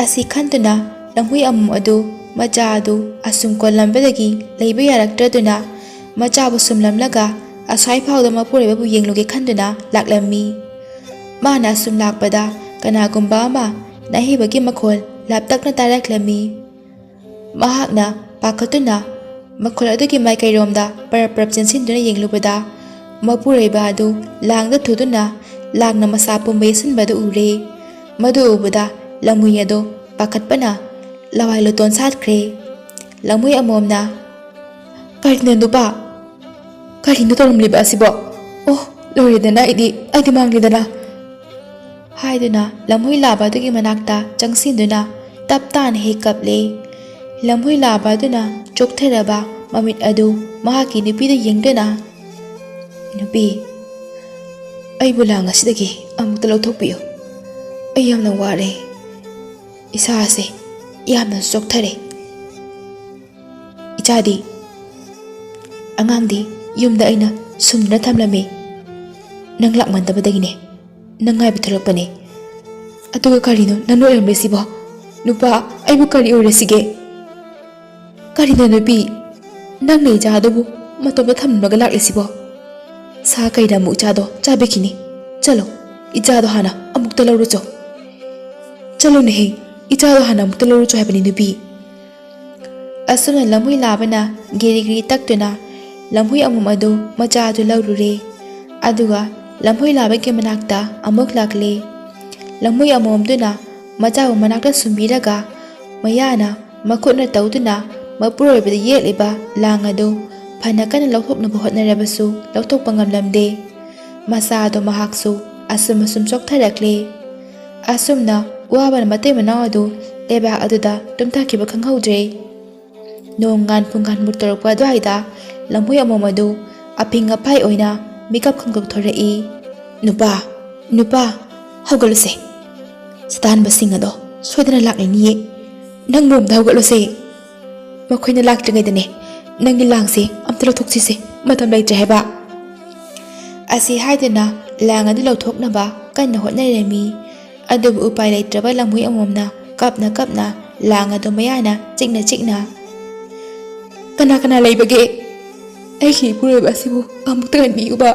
ꯑꯁꯤ ꯈꯟꯗꯨꯅ ꯂꯝꯍꯨꯏ ꯑꯃꯣꯝ ꯑꯗꯨ ꯃꯆꯥ ꯑꯗꯨ ꯑꯁꯨꯝ ꯀꯣꯜꯂꯝꯕꯗꯒꯤ ꯂꯩꯕ ꯌꯥꯔꯛꯇ꯭ꯔꯗꯨꯅ ꯃꯆꯥꯕꯨ ꯁꯨꯝꯂꯝꯂꯒ ꯑꯁ꯭ꯋꯥꯏ ꯐꯥꯎꯗ ꯃꯄꯨꯔꯣꯏꯕꯕꯨ ꯌꯦꯡꯂꯨꯒꯦ ꯈꯟꯗꯨꯅ ꯂꯥꯛꯂꯝꯃꯤ꯫ ꯃꯥꯅ ꯑꯁꯨꯝ ꯂꯥꯛꯄꯗ ꯀꯅꯥꯒꯨꯝꯕ ꯑꯃ ꯅꯥꯍꯩꯕꯒꯤ ꯃꯈꯣꯜ ꯂꯥꯞꯇꯛꯅ ꯇꯥꯔꯛꯂꯝꯃꯤ꯫ ꯃꯍꯥꯛꯅ ꯄꯥꯈꯠꯇꯨꯅ ꯃꯈꯣꯜ ꯑꯗꯨꯒꯤ ꯃꯥꯏꯀꯩꯔꯣꯝꯗ ꯄꯔꯞ ꯄꯔꯞ ꯆꯦꯟꯁꯤꯟꯗꯨꯅ ꯌꯦꯡꯂꯨꯕꯗ ꯃꯄꯨꯔꯣꯏꯕ ꯑꯗꯨ ꯂꯥꯡꯗ ꯊꯨꯗꯨꯅ ꯂꯥꯡꯅ ꯃꯁꯥ ꯄꯨꯝꯕ ꯌꯦꯠꯁꯤꯟꯕꯗꯨ ꯎꯔꯦ꯫ ꯃꯗꯨ ꯎꯕꯗ ꯂꯝꯍꯨꯏ ꯑꯗꯨ ꯄꯥꯈꯠꯄꯅ ꯂꯋꯥꯏ ꯂꯨꯇꯣꯟ ꯁꯥꯠꯈ꯭ꯔꯦ꯫ ꯂꯝꯍꯨꯏ ꯑꯃꯣꯝꯅ, "ꯀꯔꯤꯅꯣ ꯅꯨꯄꯥ? ꯀꯔꯤꯅꯣ ꯇꯧꯔꯝꯂꯤꯕ ꯑꯁꯤꯕꯣ? ꯑꯣ, ꯂꯣꯏꯔꯦꯗꯅ, ꯑꯩꯗꯤ, ꯑꯩꯗꯤ ꯃꯥꯡꯂꯦꯗꯅ!" ꯍꯥꯏꯗꯨꯅ ꯂꯝꯍꯨꯏ ꯂꯥꯕ ꯑꯗꯨꯒꯤ ꯃꯅꯥꯛꯇ ꯆꯪꯁꯤꯟꯗꯨꯅ ꯇꯞ ꯇꯥꯅ ꯍꯦꯛ ꯀꯞꯂꯦ꯫ ꯂꯝꯍꯨꯏ ꯂꯥꯕ ꯑꯗꯨꯅ ꯆꯣꯛꯊꯔꯕ ꯃꯃꯤꯠ ꯑꯗꯨ ꯃꯍꯥꯛꯀꯤ ꯅꯨꯄꯤꯗ ꯌꯦꯡꯗꯨꯅ, "ꯅꯨꯄꯤ, ꯑꯩꯕꯨ ꯂꯥꯡ ꯑꯁꯤꯗꯒꯤ ꯑꯃꯨꯛꯇ ꯂꯧꯊꯣꯛꯄꯤꯌꯨ꯫ ꯑꯩ ꯌꯥꯝꯅ ꯋꯥꯔꯦ꯫ ꯏꯁꯥ ꯑꯁꯦ ꯌꯥꯝꯅ ꯆꯣꯛꯊꯔꯦ꯫ ꯏꯆꯥꯗꯤ?" "ꯑꯉꯥꯡꯗꯤ ꯌꯨꯝꯗ ꯑꯩꯅ ꯁꯨꯝꯗꯨꯅ ꯊꯝꯂꯝꯃꯤ꯫ ꯅꯪ ꯂꯥꯛꯃꯟꯗꯕꯗꯒꯤꯅꯦ, ꯅꯪ ꯉꯥꯏꯕ ꯊꯣꯛꯂꯛꯄꯅꯦ꯫ ꯑꯗꯨꯒ ꯀꯔꯤꯅꯣ ꯅꯪ ꯅꯣꯛꯂꯝꯂꯤꯁꯤꯕꯣ? ꯅꯨꯄꯥ, ꯑꯩꯕꯨ ꯀꯔꯤ ꯑꯣꯏꯔꯁꯤꯒꯦ?" "ꯀꯔꯤꯅꯣ ꯅꯨꯄꯤ, ꯅꯪꯅ ꯏꯆꯥ ꯑꯗꯨꯕꯨ ꯃꯇꯣꯝꯇ ꯊꯝꯂꯝꯂꯒ ꯂꯥꯛꯂꯤꯁꯤꯕꯣ? ꯁꯥ ꯀꯩꯅ ꯑꯃꯨꯛ ꯏꯆꯥꯗꯣ ꯆꯥꯕꯤꯈꯤꯅꯤ꯫ ꯆꯠꯂꯣ, ꯏꯆꯥꯗꯣ ꯍꯥꯟꯅ ꯑꯃꯨꯛꯇ ꯂꯧꯔꯨꯆꯣ꯫ ꯆꯠꯂꯣꯅꯦꯍꯦ, ꯏꯆꯥꯗꯣ ꯍꯥꯟꯅ ꯑꯃꯨꯛꯇ ꯂꯧꯔꯨꯆꯣ ꯍꯥꯏꯕꯅꯤ ꯅꯨꯄꯤ꯫" ꯑꯁꯨꯝꯅ ꯂꯝꯍꯨꯏ ꯂꯥꯕꯅ ꯒꯤꯔꯤ ꯒꯤꯔꯤ ꯇꯛꯇꯨꯅ ꯂꯝꯍꯨꯏ ꯑꯃꯣꯝ ꯑꯗꯨ ꯃꯆꯥ ꯑꯗꯨ ꯂꯧꯔꯨꯔꯦ꯫ ꯑꯗꯨꯒ ꯂꯝꯍꯨꯏ ꯂꯥꯕꯒꯤ ꯃꯅꯥꯛꯇ ꯑꯃꯨꯛ ꯂꯥꯛꯂꯦ꯫ ꯂꯝꯍꯨꯏ ꯑꯃꯣꯝꯗꯨꯅ ꯃꯆꯥꯕꯨ ꯃꯅꯥꯛꯇ ꯁꯨꯝꯕꯤꯔꯒ ꯃꯌꯥꯅ ꯃꯈꯨꯠꯅ ꯇꯧꯗꯨꯅ ꯃꯄꯨꯔꯣꯏꯕꯗ ꯌꯦꯛꯂꯤꯕ ꯂꯥꯡ ꯑꯗꯨ ꯐꯅ ꯀꯟꯅ ꯂꯧꯊꯣꯛꯅꯕ ꯍꯣꯠꯅꯔꯕꯁꯨ ꯂꯧꯊꯣꯛꯄ ꯉꯝꯂꯝꯗꯦ꯫ ꯃꯁꯥ ꯑꯗꯨ ꯃꯍꯥꯛꯁꯨ ꯑꯁꯨꯝ ꯑꯁꯨꯝ ꯆꯣꯛꯊꯔꯛꯂꯦ꯫ ꯑꯁꯨꯝꯅ ꯋꯥꯕꯅ ꯃꯇꯩ ꯃꯅꯥꯎ ꯑꯗꯨ ꯂꯩꯕꯥꯛ ꯑꯗꯨꯗ ꯇꯨꯝꯊꯈꯤꯕ ꯈꯪꯍꯧꯗ꯭ꯔꯦ꯫ ꯅꯣꯡ ꯉꯥꯟ ꯄꯨꯡꯉꯥꯟꯃꯨꯛ ꯇꯧꯔꯛꯄ ꯑꯗꯨꯋꯥꯏꯗ ꯂꯝꯍꯨꯏ ꯑꯃꯣꯝ ꯑꯗꯨ ꯑꯄꯤꯡ ꯑꯄꯥꯏ ꯑꯣꯏꯅ ꯃꯤꯀꯞ ꯈꯪꯗꯣꯛ ꯊꯣꯔꯛꯏ꯫ "ꯅꯨꯄꯥ, ꯅꯨꯄꯥ, ꯍꯧꯒꯠꯂꯨꯁꯦ꯫ ꯁꯇꯥꯟꯕꯁꯤꯡ ꯑꯗꯣ ꯁꯣꯏꯗꯅ ꯂꯥꯛꯂꯅꯤꯌꯦ꯫ ꯅꯪꯕꯨ ꯑꯝꯇ ꯍꯧꯒꯠꯂꯨꯁꯦ꯫ ꯃꯈꯣꯏꯅ ꯂꯥꯛꯇ꯭ꯔꯤꯉꯩꯗꯅꯦ ꯅꯪꯒꯤ ꯂꯥꯡꯁꯦ ꯑꯝꯇ ꯂꯧꯊꯣꯛꯁꯤꯁꯦ꯫ ꯃꯇꯝ ꯂꯩꯇ꯭ꯔꯦ ꯍꯥꯏꯕ꯫" ꯑꯁꯤ ꯍꯥꯏꯗꯨꯅ ꯂꯥꯡ ꯑꯗꯨ ꯂꯧꯊꯣꯛꯅꯕ ꯀꯟꯅ ꯍꯣꯠꯅꯔꯝꯃꯤ꯫ ꯑꯗꯨꯕꯨ ꯎꯄꯥꯏ ꯂꯩꯇ꯭ꯔꯕ ꯂꯝꯍꯨꯏ ꯑꯃꯣꯝꯅ ꯀꯞꯅ ꯀꯞꯅ ꯂꯥꯡ ꯑꯗꯨ ꯃꯌꯥꯅ ꯆꯤꯛꯅ ꯆꯤꯛꯅ, "ꯀꯅꯥ ꯀꯅꯥ ꯂꯩꯕꯒꯦ? ꯑꯩꯒꯤ ꯏꯄꯨꯔꯣꯏꯕ ꯑꯁꯤꯕꯨ ꯑꯃꯨꯛꯇ ꯀꯟꯕꯤꯌꯨꯕ꯫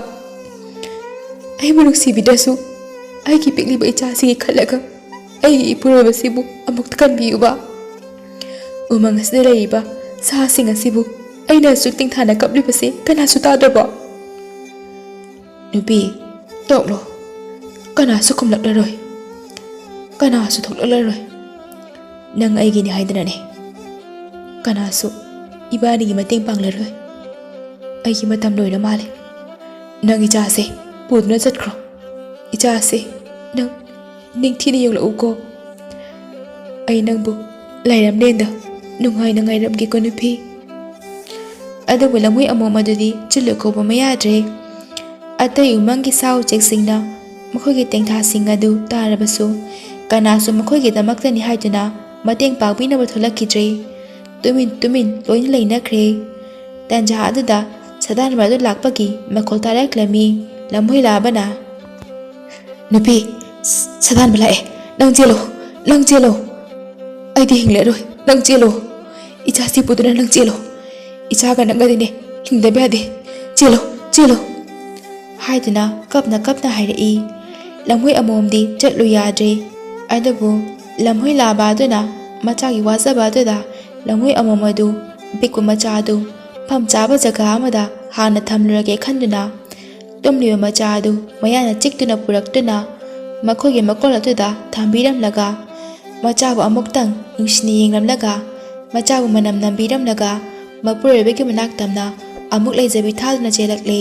ꯑꯩꯕꯨ ꯅꯨꯡꯁꯤꯕꯤꯗ꯭ꯔꯁꯨ ꯑꯩꯒꯤ ꯄꯤꯛꯂꯤꯕ ꯏꯆꯥꯁꯤꯒꯤ ꯈꯜꯂꯒ ꯑꯩꯒꯤ ꯏꯄꯨꯔꯣꯏꯕꯁꯤꯕꯨ ꯑꯃꯨꯛꯇ ꯀꯟꯕꯤꯌꯨꯕ꯫ ꯎꯃꯪ ꯑꯁꯤꯗ ꯂꯩꯔꯤꯕ ꯁꯥꯁꯤꯡ ꯑꯁꯤꯕꯨ ꯑꯩꯅ ꯑꯁꯨꯛ ꯇꯤꯡꯊꯥꯅ ꯀꯞꯂꯤꯕꯁꯤ ꯀꯅꯥꯁꯨ ꯇꯥꯗ꯭ꯔꯕꯣ?" "ꯅꯨꯄꯤ, ꯇꯣꯛꯂꯣ꯫ ꯀꯅꯥꯁꯨ ꯈꯨꯝꯂꯛꯂꯔꯣꯏ꯫ ꯀꯅꯥꯁꯨ ꯊꯣꯛꯂꯛꯂꯔꯣꯏ꯫ ꯅꯪ ꯑꯩꯒꯤꯅꯤ ꯍꯥꯏꯗꯅꯅꯦ꯫ ꯀꯅꯥꯁꯨ ꯏꯕꯥꯅꯤꯒꯤ ꯃꯇꯦꯡ ꯄꯥꯡꯂꯔꯣꯏ꯫ ꯑꯩꯒꯤ ꯃꯇꯝ ꯂꯣꯏꯔ ꯃꯥꯜꯂꯦ꯫ ꯅꯪ ꯏꯆꯥꯁꯦ ꯄꯨꯗꯨꯅ ꯆꯠꯈ꯭ꯔꯣ꯫ ꯏꯆꯥꯁꯦ, ꯅꯪ ꯅꯤꯡꯊꯤꯅ ꯌꯦꯡꯂꯛꯎꯀꯣ꯫ ꯑꯩ ꯅꯪꯕꯨ ꯂꯥꯏꯔꯝꯂꯦꯟꯗ ꯅꯨꯡꯉꯥꯏꯅ ꯉꯥꯏꯔꯝꯒꯦꯀꯣ ꯅꯨꯄꯤ꯫" ꯑꯗꯨꯕꯨ ꯂꯝꯍꯨꯏ ꯑꯃꯣꯝ ꯑꯗꯨꯗꯤ ꯆꯤꯜꯂꯨ ꯀꯧꯕ ꯃꯌꯥꯗ꯭ꯔꯦ꯫ ꯑꯇꯩ ꯎꯃꯪꯒꯤ ꯁꯥ ꯎꯆꯦꯛꯁꯤꯡꯅ ꯃꯈꯣꯏꯒꯤ ꯇꯦꯡꯊꯥꯁꯤꯡ ꯑꯗꯨ ꯇꯥꯔꯕꯁꯨ ꯀꯅꯥꯁꯨ ꯃꯈꯣꯏꯒꯤꯗꯃꯛꯇꯅꯤ ꯍꯥꯏꯗꯨꯅ ꯃꯇꯦꯡ ꯄꯥꯡꯕꯤꯅꯕ ꯊꯣꯛꯂꯛꯈꯤꯗ꯭ꯔꯦ꯫ ꯇꯨꯃꯤꯟ ꯇꯨꯃꯤꯟ ꯂꯣꯏꯅ ꯂꯩꯅꯈ꯭ꯔꯦ꯫ ꯇꯟꯖꯥ ꯑꯗꯨꯗ ꯁꯥꯗꯥꯟꯕ ꯑꯗꯨ ꯂꯥꯛꯄꯒꯤ ꯃꯈꯣꯜ ꯇꯥꯔꯛꯂꯝꯃꯤ꯫ ꯂꯝꯍꯨꯏ ꯂꯥꯕꯅ, "ꯅꯨꯄꯤ, ꯁ-, ꯁꯥꯗꯥꯟꯕ ꯂꯥꯛꯑꯦ꯫ ꯅꯪ ꯆꯦꯜꯂꯣ, ꯅꯪ ꯆꯦꯜꯂꯣ꯫ ꯑꯩꯗꯤ ꯍꯤꯡꯂꯔꯣꯏ, ꯅꯪ ꯆꯦꯜꯂꯣ꯫ ꯏꯆꯥꯁꯤ ꯄꯨꯗꯨꯅ ꯅꯪ ꯆꯦꯜꯂꯣ꯫ ꯏꯆꯥꯒ ꯅꯪꯒꯗꯤꯅꯦ ꯍꯤꯡꯗꯕ ꯌꯥꯗꯦ꯫ ꯆꯦꯜꯂꯣ, ꯆꯦꯜꯂꯣ," ꯍꯥꯏꯗꯨꯅ ꯀꯞꯅ ꯀꯞꯅ ꯍꯥꯏꯔꯛꯏ꯫ ꯂꯝꯍꯨꯏ ꯑꯃꯣꯝꯗꯤ ꯆꯠꯂꯨ ꯌꯥꯗ꯭ꯔꯦ꯫ ꯑꯗꯨꯕꯨ ꯂꯝꯍꯨꯏ ꯂꯥꯕ ꯑꯗꯨꯅ ꯃꯆꯥꯒꯤ ꯋꯥꯖꯕ ꯑꯗꯨꯗ ꯂꯝꯍꯨꯏ ꯑꯃꯣꯝ ꯑꯗꯨ ꯑꯄꯤꯛꯄ ꯃꯆꯥ ꯑꯗꯨ ꯃꯐꯝ ꯆꯥꯕ ꯖꯒꯥ ꯑꯃꯗ ꯍꯥꯟꯅ ꯊꯝꯂꯨꯔꯒꯦ ꯈꯟꯗꯨꯅ ꯇꯨꯝꯂꯤꯕ ꯃꯆꯥ ꯑꯗꯨ ꯃꯌꯥꯅ ꯆꯤꯛꯇꯨꯅ ꯄꯨꯔꯛꯇꯨꯅ ꯃꯈꯣꯏꯒꯤ ꯃꯀꯣꯜ ꯑꯗꯨꯗ ꯊꯝꯕꯤꯔꯝꯂꯒ ꯃꯆꯥꯕꯨ ꯑꯃꯨꯛꯇꯪ ꯅꯨꯡꯁꯤꯅ ꯌꯦꯡꯂꯝꯂꯒ ꯃꯆꯥꯕꯨ ꯃꯅꯝ ꯅꯝꯕꯤꯔꯝꯂꯒ ꯃꯄꯨꯔꯣꯏꯕꯒꯤ ꯃꯅꯥꯛꯇꯝꯅ ꯑꯃꯨꯛ ꯂꯩꯖꯕꯤ ꯊꯥꯗꯨꯅ ꯆꯦꯜꯂꯛꯂꯦ꯫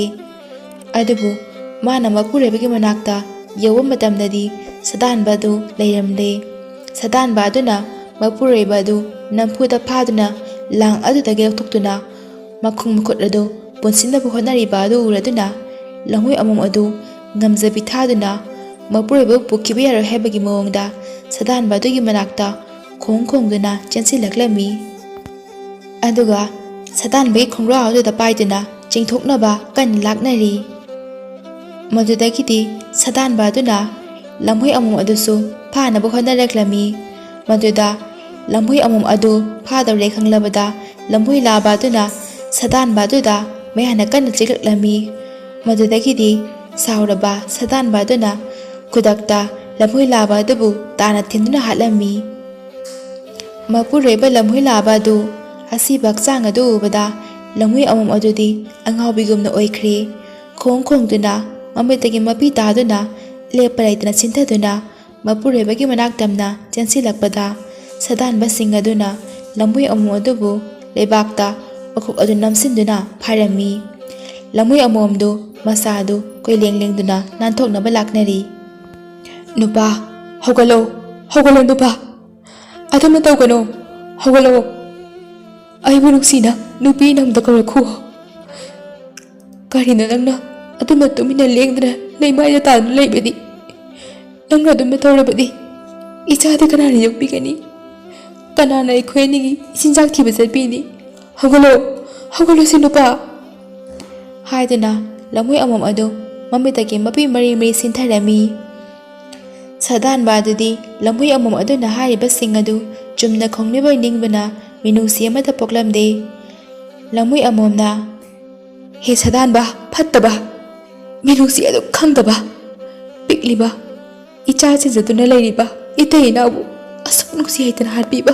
ꯑꯗꯨꯕꯨ ꯃꯥꯅ ꯃꯄꯨꯔꯣꯏꯕꯒꯤ ꯃꯅꯥꯛꯇ ꯌꯧꯕ ꯃꯇꯝꯗꯗꯤ ꯁꯥꯗꯥꯟꯕ ꯑꯗꯨ ꯂꯩꯔꯝꯂꯦ꯫ ꯁꯥꯗꯥꯟꯕ ꯑꯗꯨꯅ ꯃꯄꯨꯔꯣꯏꯕ ꯑꯗꯨ ꯅꯝꯐꯨꯗ ꯐꯥꯗꯨꯅ ꯂꯥꯡ ꯑꯗꯨꯗꯒꯤ ꯂꯧꯊꯣꯛꯇꯨꯅ ꯃꯈꯣꯡ ꯃꯈꯨꯠ ꯑꯗꯨ ꯄꯨꯟꯁꯤꯟꯅꯕ ꯍꯣꯠꯅꯔꯤꯕ ꯑꯗꯨ ꯎꯔꯗꯨꯅ ꯂꯝꯍꯨꯏ ꯑꯃꯣꯝ ꯑꯗꯨ ꯉꯝꯖꯕꯤ ꯊꯥꯗꯨꯅ ꯃꯄꯨꯔꯣꯏꯕꯕꯨ ꯄꯨꯈꯤꯕ ꯌꯥꯔꯣꯏ ꯍꯥꯏꯕꯒꯤ ꯃꯑꯣꯡꯗ ꯁꯥꯗꯥꯟꯕ ꯑꯗꯨꯒꯤ ꯃꯅꯥꯛꯇ ꯈꯣꯡ ꯈꯣꯡꯗꯨꯅ ꯆꯦꯟꯁꯤꯜꯂꯛꯂꯝꯃꯤ꯫ ꯑꯗꯨꯒ ꯁꯥꯗꯥꯟꯕꯒꯤ ꯈꯣꯡꯒ꯭ꯔꯥꯎ ꯑꯗꯨꯗ ꯄꯥꯏꯗꯨꯅ ꯆꯤꯡꯊꯣꯛꯅꯕ ꯀꯟꯅ ꯂꯥꯛꯅꯔꯤ꯫ ꯃꯗꯨꯗꯒꯤꯗꯤ ꯁꯥꯗꯥꯟꯕ ꯑꯗꯨꯅ ꯂꯝꯍꯨꯏ ꯑꯃꯣꯝ ꯑꯗꯨꯁꯨ ꯐꯥꯅꯕ ꯍꯣꯠꯅꯔꯛꯂꯝꯃꯤ꯫ ꯃꯗꯨꯗ ꯂꯝꯍꯨꯏ ꯑꯃꯣꯝ ꯑꯗꯨ ꯐꯥꯗꯧꯔꯦ ꯈꯪꯂꯕꯗ ꯂꯝꯍꯨꯏ ꯂꯥꯕ ꯑꯗꯨꯅ ꯁꯥꯗꯥꯟꯕ ꯑꯗꯨꯗ ꯃꯌꯥꯅ ꯀꯟꯅ ꯆꯤꯛꯂꯛꯂꯝꯃꯤ꯫ ꯃꯗꯨꯗꯒꯤꯗꯤ ꯁꯥꯎꯔꯕ ꯁꯥꯗꯥꯟꯕ ꯑꯗꯨꯅ ꯈꯨꯗꯛꯇ ꯂꯝꯍꯨꯏ ꯂꯥꯕ ꯑꯗꯨꯕꯨ ꯇꯥꯅ ꯊꯤꯟꯗꯨꯅ ꯍꯥꯠꯂꯝꯃꯤ꯫ ꯃꯄꯨꯔꯣꯏꯕ ꯂꯝꯍꯨꯏ ꯂꯥꯕ ꯑꯗꯨ ꯑꯁꯤꯕ ꯍꯛꯆꯥꯡ ꯑꯗꯨ ꯎꯕꯗ ꯂꯝꯍꯨꯏ ꯑꯃꯣꯝ ꯑꯗꯨꯗꯤ ꯑꯉꯥꯎꯕꯤꯒꯨꯝꯅ ꯑꯣꯏꯈ꯭ꯔꯦ꯫ ꯈꯣꯡ ꯈꯣꯡꯗꯨꯅ ꯃꯃꯤꯠꯇꯒꯤ ꯃꯄꯤ ꯇꯥꯗꯨꯅ ꯂꯦꯞꯄ ꯂꯩꯇꯅ ꯆꯤꯟꯊꯗꯨꯅ ꯃꯄꯨꯔꯣꯏꯕꯒꯤ ꯃꯅꯥꯛ ꯇꯝꯅ ꯆꯦꯟꯁꯤꯜꯂꯛꯄꯗ ꯁꯥꯗꯥꯟꯕꯁꯤꯡ ꯑꯗꯨꯅ ꯂꯝꯍꯨꯏ ꯑꯃꯣꯝ ꯑꯗꯨꯕꯨ ꯂꯩꯕꯥꯛꯇ ꯃꯈꯣꯛ ꯑꯗꯨ ꯅꯝꯁꯤꯟꯗꯨꯅ ꯐꯥꯔꯝꯃꯤ꯫ ꯂꯝꯍꯨꯏ ꯑꯃꯣꯝꯗꯨ ꯃꯁꯥ ꯑꯗꯨ ꯀꯣꯏꯂꯦꯡ ꯂꯦꯡꯗꯨꯅ ꯅꯥꯟꯊꯣꯛꯅꯕ ꯂꯥꯛꯅꯔꯤ꯫ "ꯅꯨꯄꯥ, ꯍꯧꯒꯠꯂꯣ, ꯍꯧꯒꯠꯂꯣ ꯅꯨꯄꯥ! ꯑꯗꯨꯝꯅ ꯇꯧꯒꯅꯣ, ꯍꯧꯒꯠꯂꯣ꯫ ꯑꯩꯕꯨ ꯅꯨꯡꯁꯤꯅ ꯅꯨꯄꯤ ꯅꯪꯗ ꯀꯧꯔꯛꯈꯨ꯫ ꯀꯔꯤꯅꯣ ꯅꯪꯅ ꯑꯗꯨꯝꯅ ꯇꯨꯃꯤꯟꯅ ꯂꯦꯡꯗꯅ ꯂꯩꯃꯥꯏꯗ ꯇꯥꯗꯨꯅ ꯂꯩꯕꯗꯤ? ꯅꯪꯅ ꯑꯗꯨꯝꯅ ꯇꯧꯔꯕꯗꯤ ꯏꯆꯥꯗꯤ ꯀꯅꯥꯅ ꯌꯣꯛꯄꯤꯒꯅꯤ? ꯀꯅꯥꯅ ꯑꯩꯈꯣꯏ ꯑꯅꯤꯒꯤ ꯏꯆꯤꯟꯖꯥꯛ ꯊꯤꯕ ꯆꯠꯄꯤꯅꯤ? ꯍꯧꯒꯠꯂꯣ, ꯍꯧꯒꯠꯂꯣꯁꯦ ꯅꯨꯄꯥ!" ꯍꯥꯏꯗꯨꯅ ꯂꯝꯍꯨꯏ ꯑꯃꯣꯝ ꯑꯗꯨ ꯃꯃꯤꯠꯇꯒꯤ ꯃꯄꯤ ꯃꯔꯤ ꯃꯔꯤ ꯁꯤꯟꯊꯔꯝꯃꯤ꯫ ꯁꯥꯗꯥꯟꯕ ꯑꯗꯨꯗꯤ ꯂꯝꯍꯨꯏ ꯑꯃꯣꯝ ꯑꯗꯨꯅ ꯍꯥꯏꯔꯤꯕꯁꯤꯡ ꯑꯗꯨ ꯆꯨꯝꯅ ꯈꯣꯡꯂꯤꯕꯣꯏ ꯅꯤꯡꯕꯅ ꯃꯤꯅꯨꯡꯁꯤ ꯑꯃꯠꯇ ꯄꯣꯛꯂꯝꯗꯦ꯫ ꯂꯝꯍꯨꯏ ꯑꯃꯣꯝꯅ, "ꯍꯦ ꯁꯥꯗꯥꯟꯕ, ꯐꯠꯇꯕ, ꯃꯤꯅꯨꯡꯁꯤ ꯑꯗꯨ ꯈꯪꯗꯕ, ꯄꯤꯛꯂꯤꯕ ꯏꯆꯥ ꯆꯦꯟꯖꯗꯨꯅ ꯂꯩꯔꯤꯕ ꯏꯇꯩ ꯏꯅꯥꯎꯕꯨ ꯑꯁꯨꯛ ꯅꯨꯡꯁꯤ ꯍꯩꯇꯅ ꯍꯥꯠꯄꯤꯕ!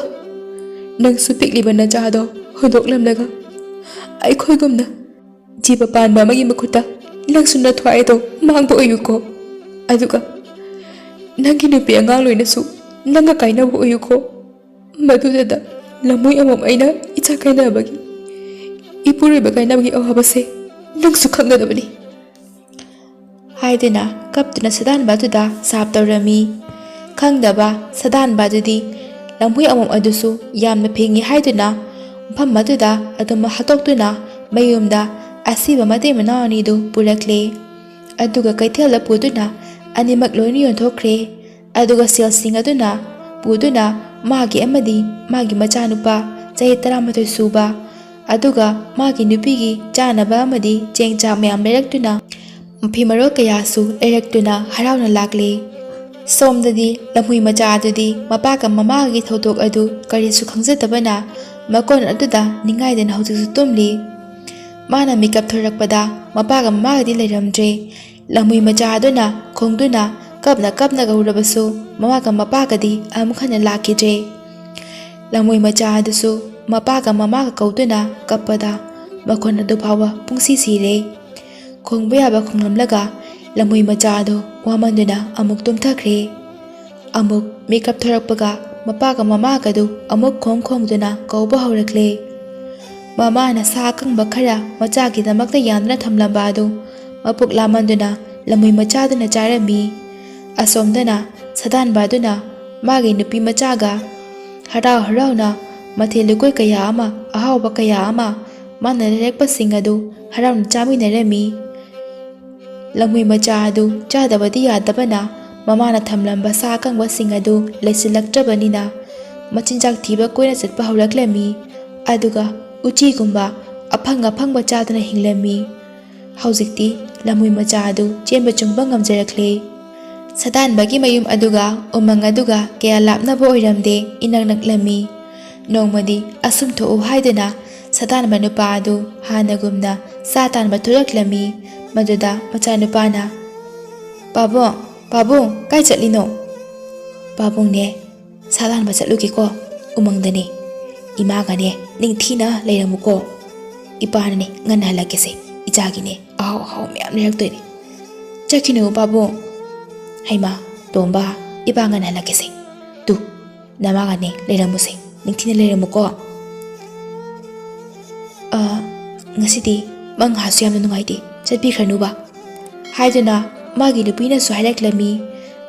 ꯅꯪꯁꯨ ꯄꯤꯛꯂꯤꯕ ꯅꯆꯥꯗꯣ ꯍꯨꯟꯗꯣꯛꯂꯝꯂꯒ ꯑꯩꯈꯣꯏꯒꯨꯝꯅ ꯖꯤꯕ ꯄꯥꯟꯕ ꯑꯃꯒꯤ ꯃꯈꯨꯠꯇ ꯅꯪꯁꯨ ꯅꯊ꯭ꯋꯥꯏꯗꯣ ꯃꯥꯡꯕ ꯑꯣꯏꯌꯨꯀꯣ꯫ ꯑꯗꯨꯒ ꯅꯪꯒꯤ ꯅꯨꯄꯤ ꯑꯉꯥꯡ ꯂꯣꯏꯅꯁꯨ ꯅꯪꯒ ꯀꯥꯏꯅꯕ ꯑꯣꯏꯌꯨꯀꯣ꯫ ꯃꯗꯨꯗ ꯂꯝꯍꯨꯏ ꯑꯃꯣꯝ ꯑꯩꯅ ꯏꯆꯥ ꯀꯥꯏꯅꯕꯒꯤ, ꯏꯄꯨꯔꯣꯏꯕ ꯀꯥꯏꯅꯕꯒꯤ ꯑꯋꯥꯕꯁꯦ ꯅꯪꯁꯨ ꯈꯪꯒꯗꯕꯅꯤ꯫ ꯍꯥꯏꯗꯨꯅ ꯀꯞꯇꯨꯅ ꯁꯥꯗꯥꯟꯕ ꯑꯗꯨꯗ ꯁꯥꯞ ꯇꯧꯔꯝꯃꯤ꯫ ꯈꯪꯗꯕ ꯁꯥꯗꯥꯟꯕ ꯑꯗꯨꯗꯤ ꯂꯝꯍꯨꯏ ꯑꯃꯣꯝ ꯑꯗꯨꯁꯨ ꯌꯥꯝꯅ ꯐꯤꯡꯏ ꯍꯥꯏꯗꯨꯅ ꯃꯐꯝ ꯑꯗꯨꯗ ꯑꯗꯨꯃꯛ ꯍꯥꯠꯇꯣꯛꯇꯨꯅ ꯃꯌꯨꯝꯗ ꯑꯁꯤꯕ ꯃꯇꯩ ꯃꯅꯥꯎ ꯑꯅꯤꯗꯨ ꯄꯨꯔꯛꯂꯦ꯫ ꯑꯗꯨꯒ ꯀꯩꯊꯦꯜꯗ ꯄꯨꯗꯨꯅ ꯑꯅꯤꯃꯛ ꯂꯣꯏꯅ ꯌꯣꯟꯊꯣꯛꯈ꯭ꯔꯦ꯫ ꯑꯗꯨꯒ ꯁꯦꯜꯁꯤꯡ ꯑꯗꯨꯅ ꯄꯨꯗꯨꯅ ꯃꯥꯒꯤ ꯑꯃꯗꯤ ꯃꯥꯒꯤ ꯃꯆꯥꯅꯨꯄꯥ ꯆꯍꯤ ꯇꯔꯥꯃꯥꯊꯣꯏ ꯁꯨꯕ ꯑꯗꯨꯒ ꯃꯥꯒꯤ ꯅꯨꯄꯤꯒꯤ ꯆꯥꯅꯕ ꯑꯃꯗꯤ ꯆꯦꯡ ꯆꯥꯛ ꯃꯌꯥꯝ ꯂꯩꯔꯛꯇꯨꯅ, ꯃꯐꯤ ꯃꯔꯣꯜ ꯀꯌꯥꯁꯨ ꯂꯩꯔꯛꯇꯨꯅ ꯍꯔꯥꯎꯅ ꯂꯥꯛꯂꯤ꯫ ꯁꯣꯝꯗꯗꯤ ꯂꯝꯍꯨꯏ ꯃꯆꯥ ꯑꯗꯨꯗꯤ ꯃꯄꯥꯒ ꯃꯃꯥꯒꯤ ꯊꯧꯗꯣꯛ ꯑꯗꯨ ꯀꯔꯤꯁꯨ ꯈꯪꯖꯗꯕꯅ ꯃꯀꯣꯟ ꯑꯗꯨꯗ ꯅꯤꯡꯉꯥꯏꯗꯅ ꯍꯧꯖꯤꯛꯁꯨ ꯇꯨꯝꯂꯤ꯫ ꯃꯥꯅ ꯃꯤꯀꯞ ꯊꯣꯔꯛꯄꯗ ꯃꯄꯥꯒ ꯃꯃꯥꯒꯗꯤ ꯂꯩꯔꯝꯗ꯭ꯔꯦ꯫ ꯂꯝꯍꯨꯏ ꯃꯆꯥ ꯑꯗꯨꯅ ꯈꯣꯡꯗꯨꯅ ꯀꯞꯅ ꯀꯞꯅ ꯀꯧꯔꯕꯁꯨ ꯃꯃꯥꯒ ꯃꯄꯥꯒꯗꯤ ꯑꯃꯨꯛ ꯍꯟꯅ ꯂꯥꯛꯈꯤꯗ꯭ꯔꯦ꯫ ꯂꯝꯍꯨꯏ ꯃꯆꯥ ꯑꯗꯨꯁꯨ ꯃꯄꯥꯒ ꯃꯃꯥꯒ ꯀꯧꯗꯨꯅ ꯀꯞꯄꯗ ꯃꯈꯣꯟ ꯑꯗꯨ ꯐꯥꯎꯕ ꯄꯨꯡꯁꯤ ꯁꯤꯔꯦ꯫ ꯈꯣꯡꯕ ꯌꯥꯕ ꯈꯣꯡꯂꯝꯂꯒ ꯂꯝꯍꯨꯏ ꯃꯆꯥ ꯑꯗꯨ ꯋꯥꯃꯟꯗꯨꯅ ꯑꯃꯨꯛ ꯇꯨꯝꯊꯈ꯭ꯔꯦ꯫ ꯑꯃꯨꯛ ꯃꯤꯀꯞ ꯊꯣꯔꯛꯄꯒ ꯃꯄꯥꯒ ꯃꯃꯥꯒꯗꯨ ꯑꯃꯨꯛ ꯈꯣꯡ ꯈꯣꯡꯗꯨꯅ ꯀꯧꯕ ꯍꯧꯔꯛꯂꯦ꯫ ꯃꯃꯥꯅ ꯁꯥ ꯑꯀꯪꯕ ꯈꯔ ꯃꯆꯥꯒꯤꯗꯃꯛꯇ ꯌꯥꯟꯗꯨꯅ ꯊꯝꯂꯝꯕ ꯑꯗꯨ ꯃꯄꯨꯛ ꯂꯥꯃꯟꯗꯨꯅ ꯂꯝꯍꯨꯏ ꯃꯆꯥꯗꯨꯅ ꯆꯥꯔꯝꯃꯤ꯫ ꯑꯁꯣꯝꯗꯅ ꯁꯥꯗꯥꯟꯕ ꯑꯗꯨꯅ ꯃꯥꯒꯤ ꯅꯨꯄꯤ ꯃꯆꯥꯒ ꯍꯔꯥꯎ ꯍꯔꯥꯎꯅ ꯃꯊꯦꯜ ꯂꯨꯀꯣꯏ ꯀꯌꯥ ꯑꯃ, ꯑꯍꯥꯎꯕ ꯀꯌꯥ ꯑꯃ ꯃꯥꯅ ꯂꯩꯔꯛꯄꯁꯤꯡ ꯑꯗꯨ ꯍꯔꯥꯎꯅ ꯆꯥꯃꯤꯟꯅꯔꯝꯃꯤ꯫ ꯂꯝꯍꯨꯏ ꯃꯆꯥ ꯑꯗꯨ ꯆꯥꯗꯕꯗꯤ ꯌꯥꯗꯕꯅ ꯃꯃꯥꯅ ꯊꯝꯂꯝꯕ ꯁꯥ ꯑꯀꯪꯕꯁꯤꯡ ꯑꯗꯨ ꯂꯩꯁꯤꯜꯂꯛꯇ꯭ꯔꯕꯅꯤꯅ ꯃꯆꯤꯟꯖꯥꯛ ꯊꯤꯕ ꯀꯣꯏꯅ ꯆꯠꯄ ꯍꯧꯔꯛꯂꯝꯃꯤ꯫ ꯑꯗꯨꯒ ꯎꯆꯤꯒꯨꯝꯕ ꯑꯐꯪ ꯑꯐꯪꯕ ꯆꯥꯗꯨꯅ ꯍꯤꯡꯂꯝꯃꯤ꯫ ꯍꯧꯖꯤꯛꯇꯤ ꯂꯝꯍꯨꯏ ꯃꯆꯥ ꯑꯗꯨ ꯆꯦꯟꯕ ꯆꯣꯡꯕ ꯉꯝꯖꯔꯛꯂꯦ꯫ ꯁꯥꯗꯥꯟꯕꯒꯤ ꯃꯌꯨꯝ ꯑꯗꯨꯒ ꯎꯃꯪ ꯑꯗꯨꯒ ꯀꯌꯥ ꯂꯥꯞꯅꯕ ꯑꯣꯏꯔꯝꯗꯦ, ꯏꯅꯛ ꯅꯛꯂꯝꯃꯤ꯫ ꯅꯣꯡꯃꯗꯤ ꯑꯁꯨꯝ ꯊꯣꯛꯎ ꯍꯥꯏꯗꯨꯅ ꯁꯥꯗꯥꯟꯕ ꯅꯨꯄꯥ ꯑꯗꯨ ꯍꯥꯟꯅꯒꯨꯝꯅ ꯁꯥ ꯇꯥꯟꯕ ꯊꯣꯛꯂꯛꯂꯝꯃꯤ꯫ ꯃꯗꯨꯗ ꯃꯆꯥꯅꯨꯄꯥꯅ, "ꯄꯥꯕꯨꯡ, ꯄꯥꯕꯨꯡ, ꯀꯥꯏ ꯆꯠꯂꯤꯅꯣ?" "ꯄꯥꯕꯨꯡꯅꯦ, ꯁꯥ ꯂꯥꯟꯕ ꯆꯠꯂꯨꯒꯦꯀꯣ, ꯎꯃꯪꯗꯅꯦ꯫ ꯏꯃꯥꯒꯅꯦ ꯅꯤꯡꯊꯤꯅ ꯂꯩꯔꯝꯃꯨꯀꯣ꯫ ꯏꯄꯥꯅꯅꯦ ꯉꯟꯅ ꯍꯜꯂꯛꯀꯦꯁꯦ, ꯏꯆꯥꯒꯤꯅꯦ ꯑꯍꯥꯎ ꯑꯍꯥꯎ ꯃꯌꯥꯝ ꯂꯩꯔꯛꯇꯣꯏꯅꯦ꯫ ꯆꯠꯈꯤꯅꯨ ꯄꯥꯕꯨꯡ꯫ ꯍꯩꯃꯥ, ꯇꯣꯝꯕ, ꯏꯄꯥ ꯉꯟꯅ ꯍꯜꯂꯛꯀꯦꯁꯦ꯫ ꯇꯨ, ꯅꯃꯥꯒꯅꯦ ꯂꯩꯔꯝꯃꯨꯁꯦ꯫ ꯅꯤꯡꯊꯤꯅ ꯂꯩꯔꯝꯃꯨꯀꯣ꯫ "ꯑ, ꯉꯁꯤꯗꯤ ꯃꯪꯍꯥꯁꯨ ꯌꯥꯝꯅ ꯅꯨꯡꯉꯥꯏꯇꯦ, ꯆꯠꯄꯤꯈ꯭ꯔꯅꯨꯕ" ꯍꯥꯏꯗꯨꯅ ꯃꯥꯒꯤ ꯅꯨꯄꯤꯅꯁꯨ ꯍꯥꯏꯔꯛꯂꯝꯃꯤ꯫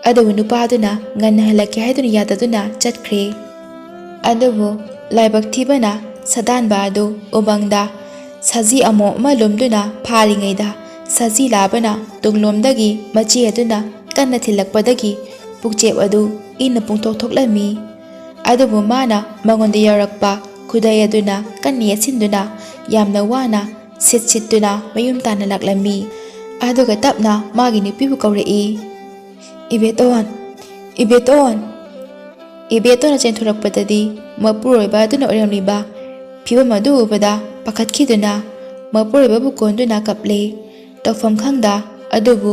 ꯑꯗꯨꯕꯨ ꯅꯨꯄꯥꯗꯨꯅ ꯉꯟꯅ ꯍꯜꯂꯛꯀꯦ ꯍꯥꯏꯗꯨꯅ ꯌꯥꯗꯗꯨꯅ ꯆꯠꯈ꯭ꯔꯦ꯫ ꯑꯗꯨꯕꯨ ꯂꯥꯏꯕꯛ ꯊꯤꯕꯅ ꯁꯥꯗꯥꯟꯕ ꯑꯗꯨ ꯎꯃꯪꯗ ꯁꯖꯤ ꯑꯃꯣꯞ ꯑꯃ ꯂꯨꯝꯗꯨꯅ ꯐꯥꯔꯤꯉꯩꯗ, ꯁꯖꯤ ꯂꯥꯕꯅ ꯇꯨꯡꯂꯣꯝꯗꯒꯤ ꯃꯆꯦ ꯑꯗꯨꯅ ꯀꯟꯅ ꯊꯤꯜꯂꯛꯄꯗꯒꯤ ꯄꯨꯛꯆꯦꯞ ꯑꯗꯨ ꯏꯅ ꯄꯨꯡꯊꯣꯛ ꯊꯣꯛꯂꯝꯃꯤ꯫ ꯑꯗꯨꯕꯨ ꯃꯥꯅ ꯃꯉꯣꯟꯗ ꯌꯧꯔꯛꯄ ꯈꯨꯗꯩ ꯑꯗꯨꯅ ꯀꯟꯅ ꯌꯦꯠꯁꯤꯟꯗꯨꯅ ꯌꯥꯝꯅ ꯋꯥꯅ ꯁꯤꯠ ꯁꯤꯠꯇꯨꯅ ꯃꯌꯨꯝ ꯇꯥꯟꯅ ꯂꯥꯛꯂꯝꯃꯤ꯫ ꯑꯗꯨꯒ ꯇꯞꯅ ꯃꯥꯒꯤ ꯅꯨꯄꯤꯕꯨ ꯀꯧꯔꯛꯏ, "ꯏꯕꯦꯇꯣꯟ, ꯏꯕꯦꯇꯣꯟ!" ꯏꯕꯦꯇꯣꯟꯅ ꯆꯦꯟꯊꯣꯔꯛꯄꯗꯗꯤ ꯃꯄꯨꯔꯣꯏꯕ ꯑꯗꯨꯅ ꯑꯣꯏꯔꯝꯂꯤꯕ ꯐꯤꯕꯝ ꯑꯗꯨ ꯎꯕꯗ ꯄꯥꯈꯠꯈꯤꯗꯨꯅ ꯃꯄꯨꯔꯣꯏꯕꯕꯨ ꯀꯣꯟꯗꯨꯅ ꯀꯞꯂꯦ꯫ ꯇꯧꯐꯝ ꯈꯪꯗ, ꯑꯗꯨꯕꯨ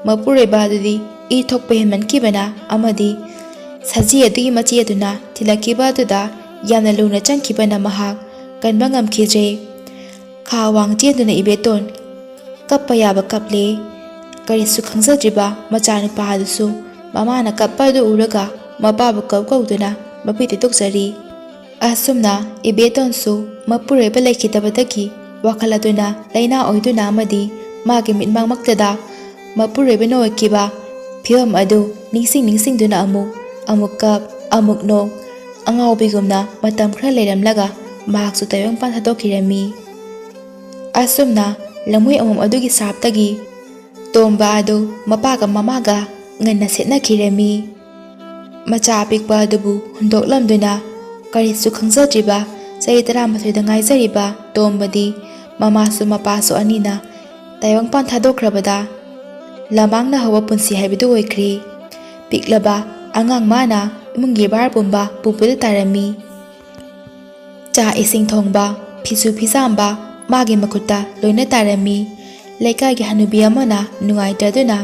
ꯃꯄꯨꯔꯣꯏꯕ ꯑꯗꯨꯗꯤ ꯏ ꯊꯣꯛꯄ ꯍꯦꯟꯃꯟꯈꯤꯕꯅ ꯑꯃꯗꯤ ꯁꯖꯤ ꯑꯗꯨꯒꯤ ꯃꯆꯦ ꯑꯗꯨꯅ ꯊꯤꯜꯂꯛꯈꯤꯕ ꯑꯗꯨꯗ ꯌꯥꯝꯅ ꯂꯨꯅ ꯆꯪꯈꯤꯕꯅ ꯃꯍꯥꯛ ꯀꯟꯕ ꯉꯝꯈꯤꯗ꯭ꯔꯦ꯫ ꯈꯥ ꯋꯥꯡ ꯆꯦꯟꯗꯨꯅ ꯏꯕꯦꯇꯣꯟ ꯀꯞꯄ ꯌꯥꯕ ꯀꯞꯂꯦ꯫ ꯀꯔꯤꯁꯨ ꯈꯪꯖꯗ꯭ꯔꯤꯕ ꯃꯆꯥꯅꯨꯄꯥ ꯑꯗꯨꯁꯨ ꯃꯃꯥꯅ ꯀꯞꯄ ꯑꯗꯨ ꯎꯔꯒ ꯃꯄꯥꯕꯨ ꯀꯧ ꯀꯧꯗꯨꯅ ꯃꯄꯤ ꯇꯩꯊꯣꯛꯆꯔꯤ꯫ ꯑꯁꯨꯝꯅ ꯏꯕꯦꯇꯣꯟꯁꯨ ꯃꯄꯨꯔꯣꯏꯕ ꯂꯩꯈꯤꯗꯕꯗꯒꯤ ꯋꯥꯈꯜ ꯑꯗꯨꯅ ꯂꯥꯏꯅꯥ ꯑꯣꯏꯗꯨꯅ ꯑꯃꯗꯤ ꯃꯥꯒꯤ ꯃꯤꯠꯃꯥꯡꯃꯛꯇꯗ ꯃꯄꯨꯔꯣꯏꯕꯅ ꯑꯣꯏꯈꯤꯕ ꯐꯤꯕꯝ ꯑꯗꯨ ꯅꯤꯡꯁꯤꯡ ꯅꯤꯡꯁꯤꯡꯗꯨꯅ ꯑꯃꯨꯛ, ꯑꯃꯨꯛ ꯀꯞ, ꯑꯃꯨꯛ ꯅꯣꯛ, ꯑꯉꯥꯎꯕꯤꯒꯨꯝꯅ ꯃꯇꯝ ꯈꯔ ꯂꯩꯔꯝꯂꯒ ꯃꯍꯥꯛꯁꯨ ꯇꯥꯏꯕꯪꯄꯥꯟ ꯊꯥꯗꯣꯛꯈꯤꯔꯝꯃꯤ꯫ ꯑꯁꯨꯝꯅ ꯂꯝꯍꯨꯏ ꯑꯃꯣꯝ ꯑꯗꯨꯒꯤ ꯁꯥꯞꯇꯒꯤ ꯇꯣꯝꯕ ꯑꯗꯨ ꯃꯄꯥꯒ ꯃꯃꯥꯒ ꯉꯟꯅ ꯁꯦꯠꯅꯈꯤꯔꯝꯃꯤ꯫ ꯃꯆꯥ ꯑꯄꯤꯛꯄ ꯑꯗꯨꯕꯨ ꯍꯨꯟꯗꯣꯛꯂꯝꯗꯨꯅ ꯀꯔꯤꯁꯨ ꯈꯪꯖꯗ꯭ꯔꯤꯕ ꯆꯍꯤ ꯇꯔꯥꯃꯥꯊꯣꯏꯗ ꯉꯥꯏꯖꯔꯤꯕ ꯇꯣꯝꯕꯗꯤ ꯃꯃꯥꯁꯨ ꯃꯄꯥꯁꯨ ꯑꯅꯤꯅ ꯇꯥꯏꯕꯪꯄꯥꯟ ꯊꯥꯗꯣꯛꯈ꯭ꯔꯕꯗ ꯂꯃꯥꯡꯅ ꯍꯧꯕ ꯄꯨꯟꯁꯤ ꯍꯥꯏꯕꯗꯨ ꯑꯣꯏꯈ꯭ꯔꯦ꯫ ꯄꯤꯛꯂꯕ ꯑꯉꯥꯡ ꯃꯥꯅ ꯏꯃꯨꯡꯒꯤ ꯚꯥꯔ ꯄꯨꯝꯕ ꯄꯨꯕꯗ ꯇꯥꯔꯝꯃꯤ꯫ ꯆꯥꯛ ꯏꯁꯤꯡ ꯊꯣꯡꯕ, ꯐꯤꯁꯨ ꯐꯤꯖꯥꯝꯕ ꯃꯥꯒꯤ ꯃꯈꯨꯠꯇ ꯂꯣꯏꯅ ꯇꯥꯔꯝꯃꯤ꯫ ꯂꯩꯀꯥꯏꯒꯤ ꯍꯅꯨꯕꯤ ꯑꯃꯅ ꯅꯨꯡꯉꯥꯏꯇ꯭ꯔꯗꯨꯅ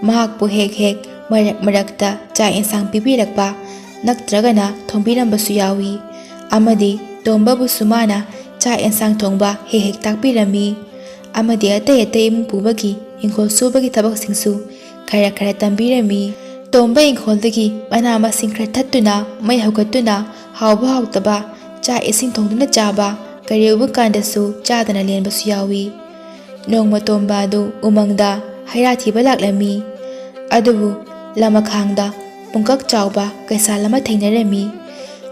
ꯃꯍꯥꯛꯄꯨ ꯍꯦꯛ ꯍꯦꯛ ꯃꯔꯛ ꯃꯔꯛꯇ ꯆꯥꯛ ꯏꯟꯁꯥꯡ ꯄꯤꯕꯤꯔꯛꯄ ꯅꯠꯇ꯭ꯔꯒꯅ ꯊꯣꯡꯕꯤꯔꯝꯕꯁꯨ ꯌꯥꯎꯏ꯫ ꯑꯃꯗꯤ ꯇꯣꯝꯕꯕꯨꯁꯨ ꯃꯥꯅ ꯆꯥꯛ ꯏꯟꯁꯥꯡ ꯊꯣꯡꯕ ꯍꯦꯛ ꯍꯦꯛ ꯇꯥꯛꯄꯤꯔꯝꯃꯤ꯫ ꯑꯃꯗꯤ ꯑꯇꯩ ꯑꯇꯩ ꯏꯃꯨꯡ ꯄꯨꯕꯒꯤ, ꯏꯪꯈꯣꯜ ꯁꯨꯕꯒꯤ ꯊꯕꯛꯁꯤꯡꯁꯨ ꯈꯔ ꯈꯔ ꯇꯝꯕꯤꯔꯝꯃꯤ꯫ ꯇꯣꯝꯕ ꯏꯪꯈꯣꯜꯗꯒꯤ ꯃꯅꯥ ꯃꯁꯤꯡ ꯈꯔ ꯊꯠꯇꯨꯅ, ꯃꯩ ꯍꯧꯒꯠꯇꯨꯅ ꯍꯥꯎꯕ ꯍꯥꯎꯇꯕ ꯆꯥꯛ ꯏꯁꯤꯡ ꯊꯣꯡꯗꯨꯅ ꯆꯥꯕ, ꯀꯔꯤꯒꯨꯝꯕ ꯀꯥꯟꯗꯁꯨ ꯆꯥꯗꯅ ꯂꯦꯟꯕꯁꯨ ꯌꯥꯎꯏ꯫ ꯅꯣꯡꯃ ꯇꯣꯝꯕ ꯑꯗꯨ ꯎꯃꯪꯗ ꯍꯩꯔꯥ ꯊꯤꯕ ꯂꯥꯛꯂꯝꯃꯤ꯫ ꯑꯗꯨꯕꯨ ꯂꯃꯈꯥꯡꯗ ꯄꯨꯡꯀꯛ ꯆꯥꯎꯕ ꯀꯩꯁꯥꯜ ꯑꯃ ꯊꯦꯡꯅꯔꯝꯃꯤ꯫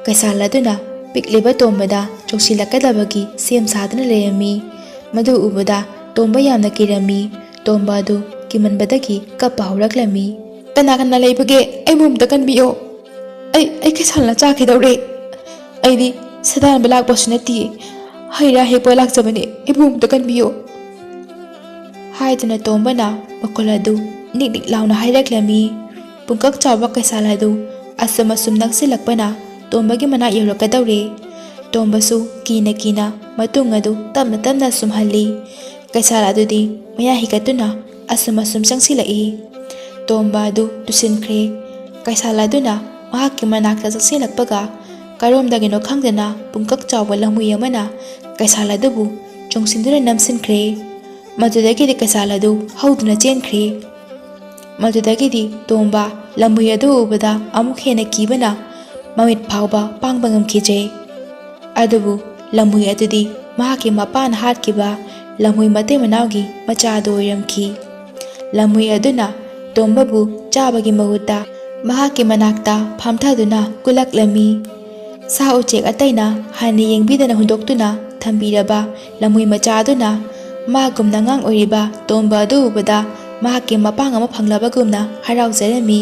ꯀꯩꯁꯥꯜ ꯑꯗꯨꯅ ꯄꯤꯛꯂꯤꯕ ꯇꯣꯝꯕꯗ ꯆꯣꯡꯁꯤꯜꯂꯛꯀꯗꯕꯒꯤ ꯁꯦꯝ ꯁꯥꯗꯨꯅ ꯂꯩꯔꯝꯃꯤ꯫ ꯃꯗꯨ ꯎꯕꯗ ꯇꯣꯝꯕ ꯌꯥꯝꯅ ꯀꯤꯔꯝꯃꯤ꯫ ꯇꯣꯝꯕ ꯑꯗꯨ ꯀꯤꯃꯟꯕꯗꯒꯤ ꯀꯞꯄ ꯍꯧꯔꯛꯂꯝꯃꯤ꯫ "ꯀꯅꯥ ꯀꯅꯥ ꯂꯩꯕꯒꯦ? ꯑꯩꯕꯨ ꯑꯝꯇ ꯀꯟꯕꯤꯌꯣ꯫ ꯑꯩ, ꯑꯩ ꯀꯩꯁꯥꯜꯅ ꯆꯥꯈꯤꯗꯧꯔꯦ꯫ ꯑꯩꯗꯤ ꯁꯥꯗꯥꯟꯕ ꯂꯥꯛꯄꯁꯨ ꯅꯠꯇꯦ꯫ ꯍꯩ ꯔꯥ ꯍꯦꯛꯄ ꯂꯥꯛꯆꯕꯅꯦ꯫ ꯑꯩꯕꯨ ꯑꯝꯇ ꯀꯟꯕꯤꯌꯣ," ꯍꯥꯏꯗꯨꯅ ꯇꯣꯝꯕꯅ ꯃꯈꯣꯜ ꯑꯗꯨ ꯅꯤꯛ ꯅꯤꯛ ꯂꯥꯎꯅ ꯍꯥꯏꯔꯛꯂꯝꯃꯤ꯫ ꯄꯨꯡꯀꯛ ꯆꯥꯎꯕ ꯀꯩꯁꯥꯜ ꯑꯗꯨ ꯑꯁꯨꯝ ꯑꯁꯨꯝ ꯅꯛꯁꯤꯜꯂꯛꯄꯅ ꯇꯣꯝꯕꯒꯤ ꯃꯅꯥꯛ ꯌꯧꯔꯛꯀꯗꯧꯔꯦ꯫ ꯇꯣꯝꯕꯁꯨ ꯀꯤꯅ ꯀꯤꯅ ꯃꯇꯨꯡ ꯑꯗꯨ ꯇꯞꯅ ꯇꯞꯅ ꯁꯨꯝꯍꯜꯂꯤ꯫ ꯀꯩꯁꯥꯜ ꯑꯗꯨꯗꯤ ꯃꯌꯥ ꯍꯤꯒꯠꯇꯨꯅ ꯑꯁꯨꯝ ꯑꯁꯨꯝ ꯆꯪꯁꯤꯜꯂꯛꯏ꯫ ꯇꯣꯝꯕ ꯑꯗꯨ ꯇꯨꯁꯤꯟꯈ꯭ꯔꯦ꯫ ꯀꯩꯁꯥꯜ ꯑꯗꯨꯅ ꯃꯍꯥꯛꯀꯤ ꯃꯅꯥꯛꯇ ꯆꯪꯁꯤꯜꯂꯛꯄꯒ, ꯀꯔꯣꯝꯗꯒꯤꯅꯣ ꯈꯪꯗꯅ ꯄꯨꯡꯀꯛ ꯆꯥꯎꯕ ꯂꯝꯍꯨꯏ ꯑꯃꯅ ꯀꯩꯁꯥꯜ ꯑꯗꯨꯕꯨ ꯆꯣꯡꯁꯤꯟꯗꯨꯅ ꯅꯝꯁꯤꯟꯈ꯭ꯔꯦ꯫ ꯃꯗꯨꯗꯒꯤꯗꯤ ꯀꯩꯁꯥꯜ ꯑꯗꯨ ꯍꯧꯗꯨꯅ ꯆꯦꯟꯈ꯭ꯔꯦ꯫ ꯃꯗꯨꯗꯒꯤꯗꯤ ꯇꯣꯝꯕ ꯂꯝꯍꯨꯏ ꯑꯗꯨ ꯎꯕꯗ ꯑꯃꯨꯛ ꯍꯦꯟꯅ ꯀꯤꯕꯅ ꯃꯃꯤꯠ ꯐꯥꯎꯕ ꯄꯥꯡꯕ ꯉꯝꯈꯤꯗ꯭ꯔꯦ꯫ ꯑꯗꯨꯕꯨ ꯂꯝꯍꯨꯏ ꯑꯗꯨꯗꯤ ꯃꯍꯥꯛꯀꯤ ꯃꯄꯥꯅ ꯍꯥꯠꯈꯤꯕ ꯂꯝꯍꯨꯏ ꯃꯇꯩ ꯃꯅꯥꯎꯒꯤ ꯃꯆꯥ ꯑꯗꯨ ꯑꯣꯏꯔꯝꯈꯤ꯫ ꯂꯝꯍꯨꯏ ꯑꯗꯨꯅ ꯇꯣꯝꯕꯕꯨ ꯆꯥꯕꯒꯤ ꯃꯍꯨꯠꯇ ꯃꯍꯥꯛꯀꯤ ꯃꯅꯥꯛꯇ ꯐꯝꯊꯗꯨꯅ ꯀꯨꯜꯂꯛꯂꯝꯃꯤ꯫ ꯁꯥ ꯎꯆꯦꯛ ꯑꯇꯩꯅ ꯍꯟꯅ ꯌꯦꯡꯕꯤꯗꯅ ꯍꯨꯟꯗꯣꯛꯇꯨꯅ ꯊꯝꯕꯤꯔꯕ ꯂꯝꯍꯨꯏ ꯃꯆꯥ ꯑꯗꯨꯅ ꯃꯥꯒꯨꯝꯅ ꯑꯉꯥꯡ ꯑꯣꯏꯔꯤꯕ ꯇꯣꯝꯕ ꯑꯗꯨ ꯎꯕꯗ ꯃꯍꯥꯛꯀꯤ ꯃꯄꯥꯡ ꯑꯃ ꯐꯪꯂꯕꯒꯨꯝꯅ ꯍꯔꯥꯎꯖꯔꯝꯃꯤ꯫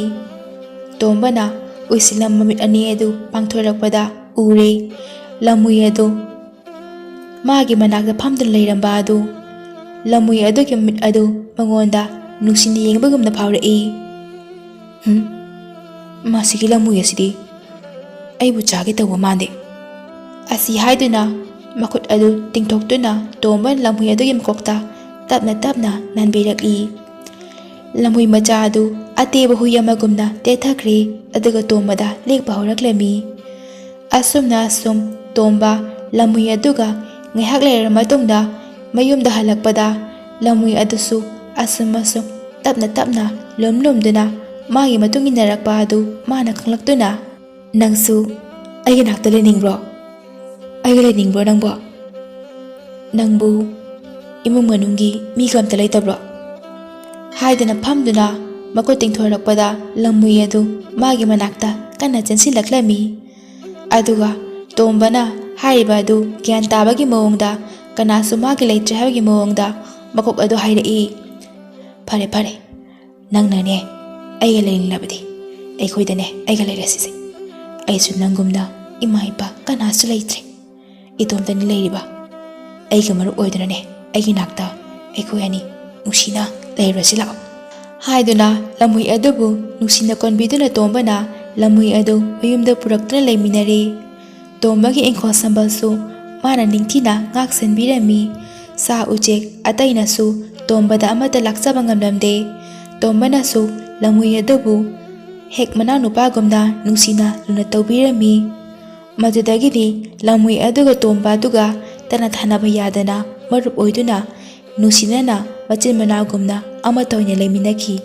ꯇꯣꯝꯕꯅ ꯎꯏꯁꯤꯜꯂꯝꯕ ꯃꯃꯤꯠ ꯑꯅꯤ ꯑꯗꯨ ꯄꯥꯡꯊꯣꯔꯛꯄꯗ ꯎꯔꯦ꯫ ꯂꯝꯍꯨꯏ ꯑꯗꯨ ꯃꯥꯒꯤ ꯃꯅꯥꯛꯇ ꯐꯝꯗꯨꯅ ꯂꯩꯔꯝꯕ ꯑꯗꯨ, ꯂꯝꯍꯨꯏ ꯑꯗꯨꯒꯤ ꯃꯃꯤꯠ ꯑꯗꯨ ꯃꯉꯣꯟꯗ ꯅꯨꯡꯁꯤꯅ ꯌꯦꯡꯕꯒꯨꯝꯅ ꯐꯥꯎꯔꯛꯏ꯫ "ꯍꯨꯝ, ꯃꯁꯤꯒꯤ ꯂꯝꯍꯨꯏ ꯑꯁꯤꯗꯤ ꯑꯩꯕꯨ ꯆꯥꯒꯦ ꯇꯧꯕ ꯃꯥꯟꯗꯦ" ꯑꯁꯤ ꯍꯥꯏꯗꯨꯅ ꯃꯈꯨꯠ ꯑꯗꯨ ꯇꯤꯡꯊꯣꯛꯇꯨꯅ ꯇꯣꯝꯕꯅ ꯂꯝꯍꯨꯏ ꯑꯗꯨꯒꯤ ꯃꯀꯣꯛꯇ ꯇꯞꯅ ꯇꯞꯅ ꯅꯥꯟꯕꯤꯔꯛꯏ꯫ ꯂꯝꯍꯨꯏ ꯃꯆꯥ ꯑꯗꯨ ꯑꯇꯦꯕ ꯍꯨꯏ ꯑꯃꯒꯨꯝꯅ ꯇꯦꯊꯈ꯭ꯔꯦ, ꯑꯗꯨꯒ ꯇꯣꯝꯕꯗ ꯂꯦꯛꯄ ꯍꯧꯔꯛꯂꯝꯃꯤ꯫ ꯑꯁꯨꯝꯅ ꯑꯁꯨꯝ ꯇꯣꯝꯕ ꯂꯝꯍꯨꯏ ꯑꯗꯨꯒ ꯉꯥꯏꯍꯥꯛ ꯂꯩꯔꯕ ꯃꯇꯨꯡꯗ ꯃꯌꯨꯝꯗ ꯍꯜꯂꯛꯄꯗ ꯂꯝꯍꯨꯏ ꯑꯗꯨꯁꯨ ꯑꯁꯨꯝ ꯑꯁꯨꯝ ꯇꯞꯅ ꯇꯞꯅ ꯂꯨꯝ ꯂꯨꯝꯗꯨꯅ ꯃꯥꯒꯤ ꯃꯇꯨꯡ ꯏꯟꯅꯔꯛꯄ ꯑꯗꯨ ꯃꯥꯅ ꯈꯪꯂꯛꯇꯨꯅ, "ꯅꯪꯁꯨ "ꯑꯩꯒꯤ ꯅꯥꯛꯇ ꯂꯩꯅꯤꯡꯕ꯭ꯔꯣ? ꯑꯩꯒ ꯂꯩꯅꯤꯡꯕ꯭ꯔꯣ ꯅꯪꯕꯣ? ꯅꯪꯕꯨ ꯏꯃꯨꯡ ꯃꯅꯨꯡꯒꯤ ꯃꯤꯒ ꯑꯝꯇ ꯂꯩꯇꯕ꯭ꯔꯣ?" ꯍꯥꯏꯗꯅ ꯐꯝꯗꯨꯅ ꯃꯈꯨꯠ ꯇꯤꯡꯊꯣꯔꯛꯄꯗ ꯂꯝꯍꯨꯏ ꯑꯗꯨ ꯃꯥꯒꯤ ꯃꯅꯥꯛꯇ ꯀꯟꯅ ꯆꯦꯟꯁꯤꯜꯂꯛꯂꯝꯃꯤ꯫ ꯑꯗꯨꯒ ꯇꯣꯝꯕꯅ ꯍꯥꯏꯔꯤꯕ ꯑꯗꯨ ꯒ꯭ꯌꯥꯟ ꯇꯥꯕꯒꯤ ꯃꯑꯣꯡꯗ, ꯀꯅꯥꯁꯨ ꯃꯥꯒꯤ ꯂꯩꯇ꯭ꯔꯦ ꯍꯥꯏꯕꯒꯤ ꯃꯑꯣꯡꯗ ꯃꯀꯣꯛ ꯑꯗꯨ ꯍꯥꯏꯔꯛꯏ꯫ "ꯐꯔꯦ, ꯐꯔꯦ, ꯅꯪꯅꯅꯦ ꯑꯩꯒ ꯂꯩꯅꯤꯡꯂꯕꯗꯤ ꯑꯩꯈꯣꯏꯗꯅꯦ ꯑꯩꯒ ꯂꯩꯔꯁꯤꯁꯦ꯫ ꯑꯩꯁꯨ ꯅꯪꯒꯨꯝꯅ ꯏꯃꯥ ꯏꯄꯥ ꯀꯅꯥꯁꯨ ꯂꯩꯇ꯭ꯔꯦ꯫ ꯏꯇꯣꯝꯇꯅꯤ ꯂꯩꯔꯤꯕ꯫ ꯑꯩꯒ ꯃꯔꯨꯞ ꯑꯣꯏꯗꯨꯅꯅꯦ ꯑꯩꯒꯤ ꯅꯥꯛꯇ ꯑꯩꯈꯣꯏ ꯑꯅꯤ ꯅꯨꯡꯁꯤꯅ ꯂꯩꯔꯨꯔꯁꯤ ꯂꯥꯛꯑꯣ" ꯍꯥꯏꯗꯨꯅ ꯂꯝꯍꯨꯏ ꯑꯗꯨꯕꯨ ꯅꯨꯡꯁꯤꯅ ꯀꯣꯟꯕꯤꯗꯨꯅ ꯇꯣꯝꯕꯅ ꯂꯝꯍꯨꯏ ꯑꯗꯨ ꯃꯌꯨꯝꯗ ꯄꯨꯔꯛꯇꯨꯅ ꯂꯩꯃꯤꯟꯅꯔꯦ꯫ ꯇꯣꯝꯕꯒꯤ ꯏꯪꯈꯣꯜ ꯁꯝꯕꯜꯁꯨ ꯃꯥꯅ ꯅꯤꯡꯊꯤꯅ ꯉꯥꯛ ꯁꯦꯟꯕꯤꯔꯝꯃꯤ꯫ ꯁꯥ ꯎꯆꯦꯛ ꯑꯇꯩꯅꯁꯨ ꯇꯣꯝꯕꯗ ꯑꯃꯠꯇ ꯂꯥꯛꯆꯕ ꯉꯝꯂꯝꯗꯦ꯫ ꯇꯣꯝꯕꯅꯁꯨ ꯂꯝꯍꯨꯏ ꯑꯗꯨꯕꯨ ꯍꯦꯛ ꯃꯅꯥꯎꯅꯨꯄꯥꯒꯨꯝꯅ ꯅꯨꯡꯁꯤꯅ ꯂꯨꯅ ꯇꯧꯕꯤꯔꯝꯃꯤ꯫ ꯃꯗꯨꯗꯒꯤꯗꯤ ꯂꯝꯍꯨꯏ ꯑꯗꯨꯒ ꯇꯣꯝꯕ ꯑꯗꯨꯒ ꯇꯠꯅ ꯊꯥꯅꯕ ꯌꯥꯗꯅ ꯃꯔꯨꯞ ꯑꯣꯏꯗꯨꯅ ꯅꯨꯡꯁꯤꯅꯅ ꯃꯆꯤꯟ ꯃꯅꯥꯎꯒꯨꯝꯅ ꯑꯃꯠꯇ ꯑꯣꯏꯅ ꯂꯩꯃꯤꯟꯅꯈꯤ꯫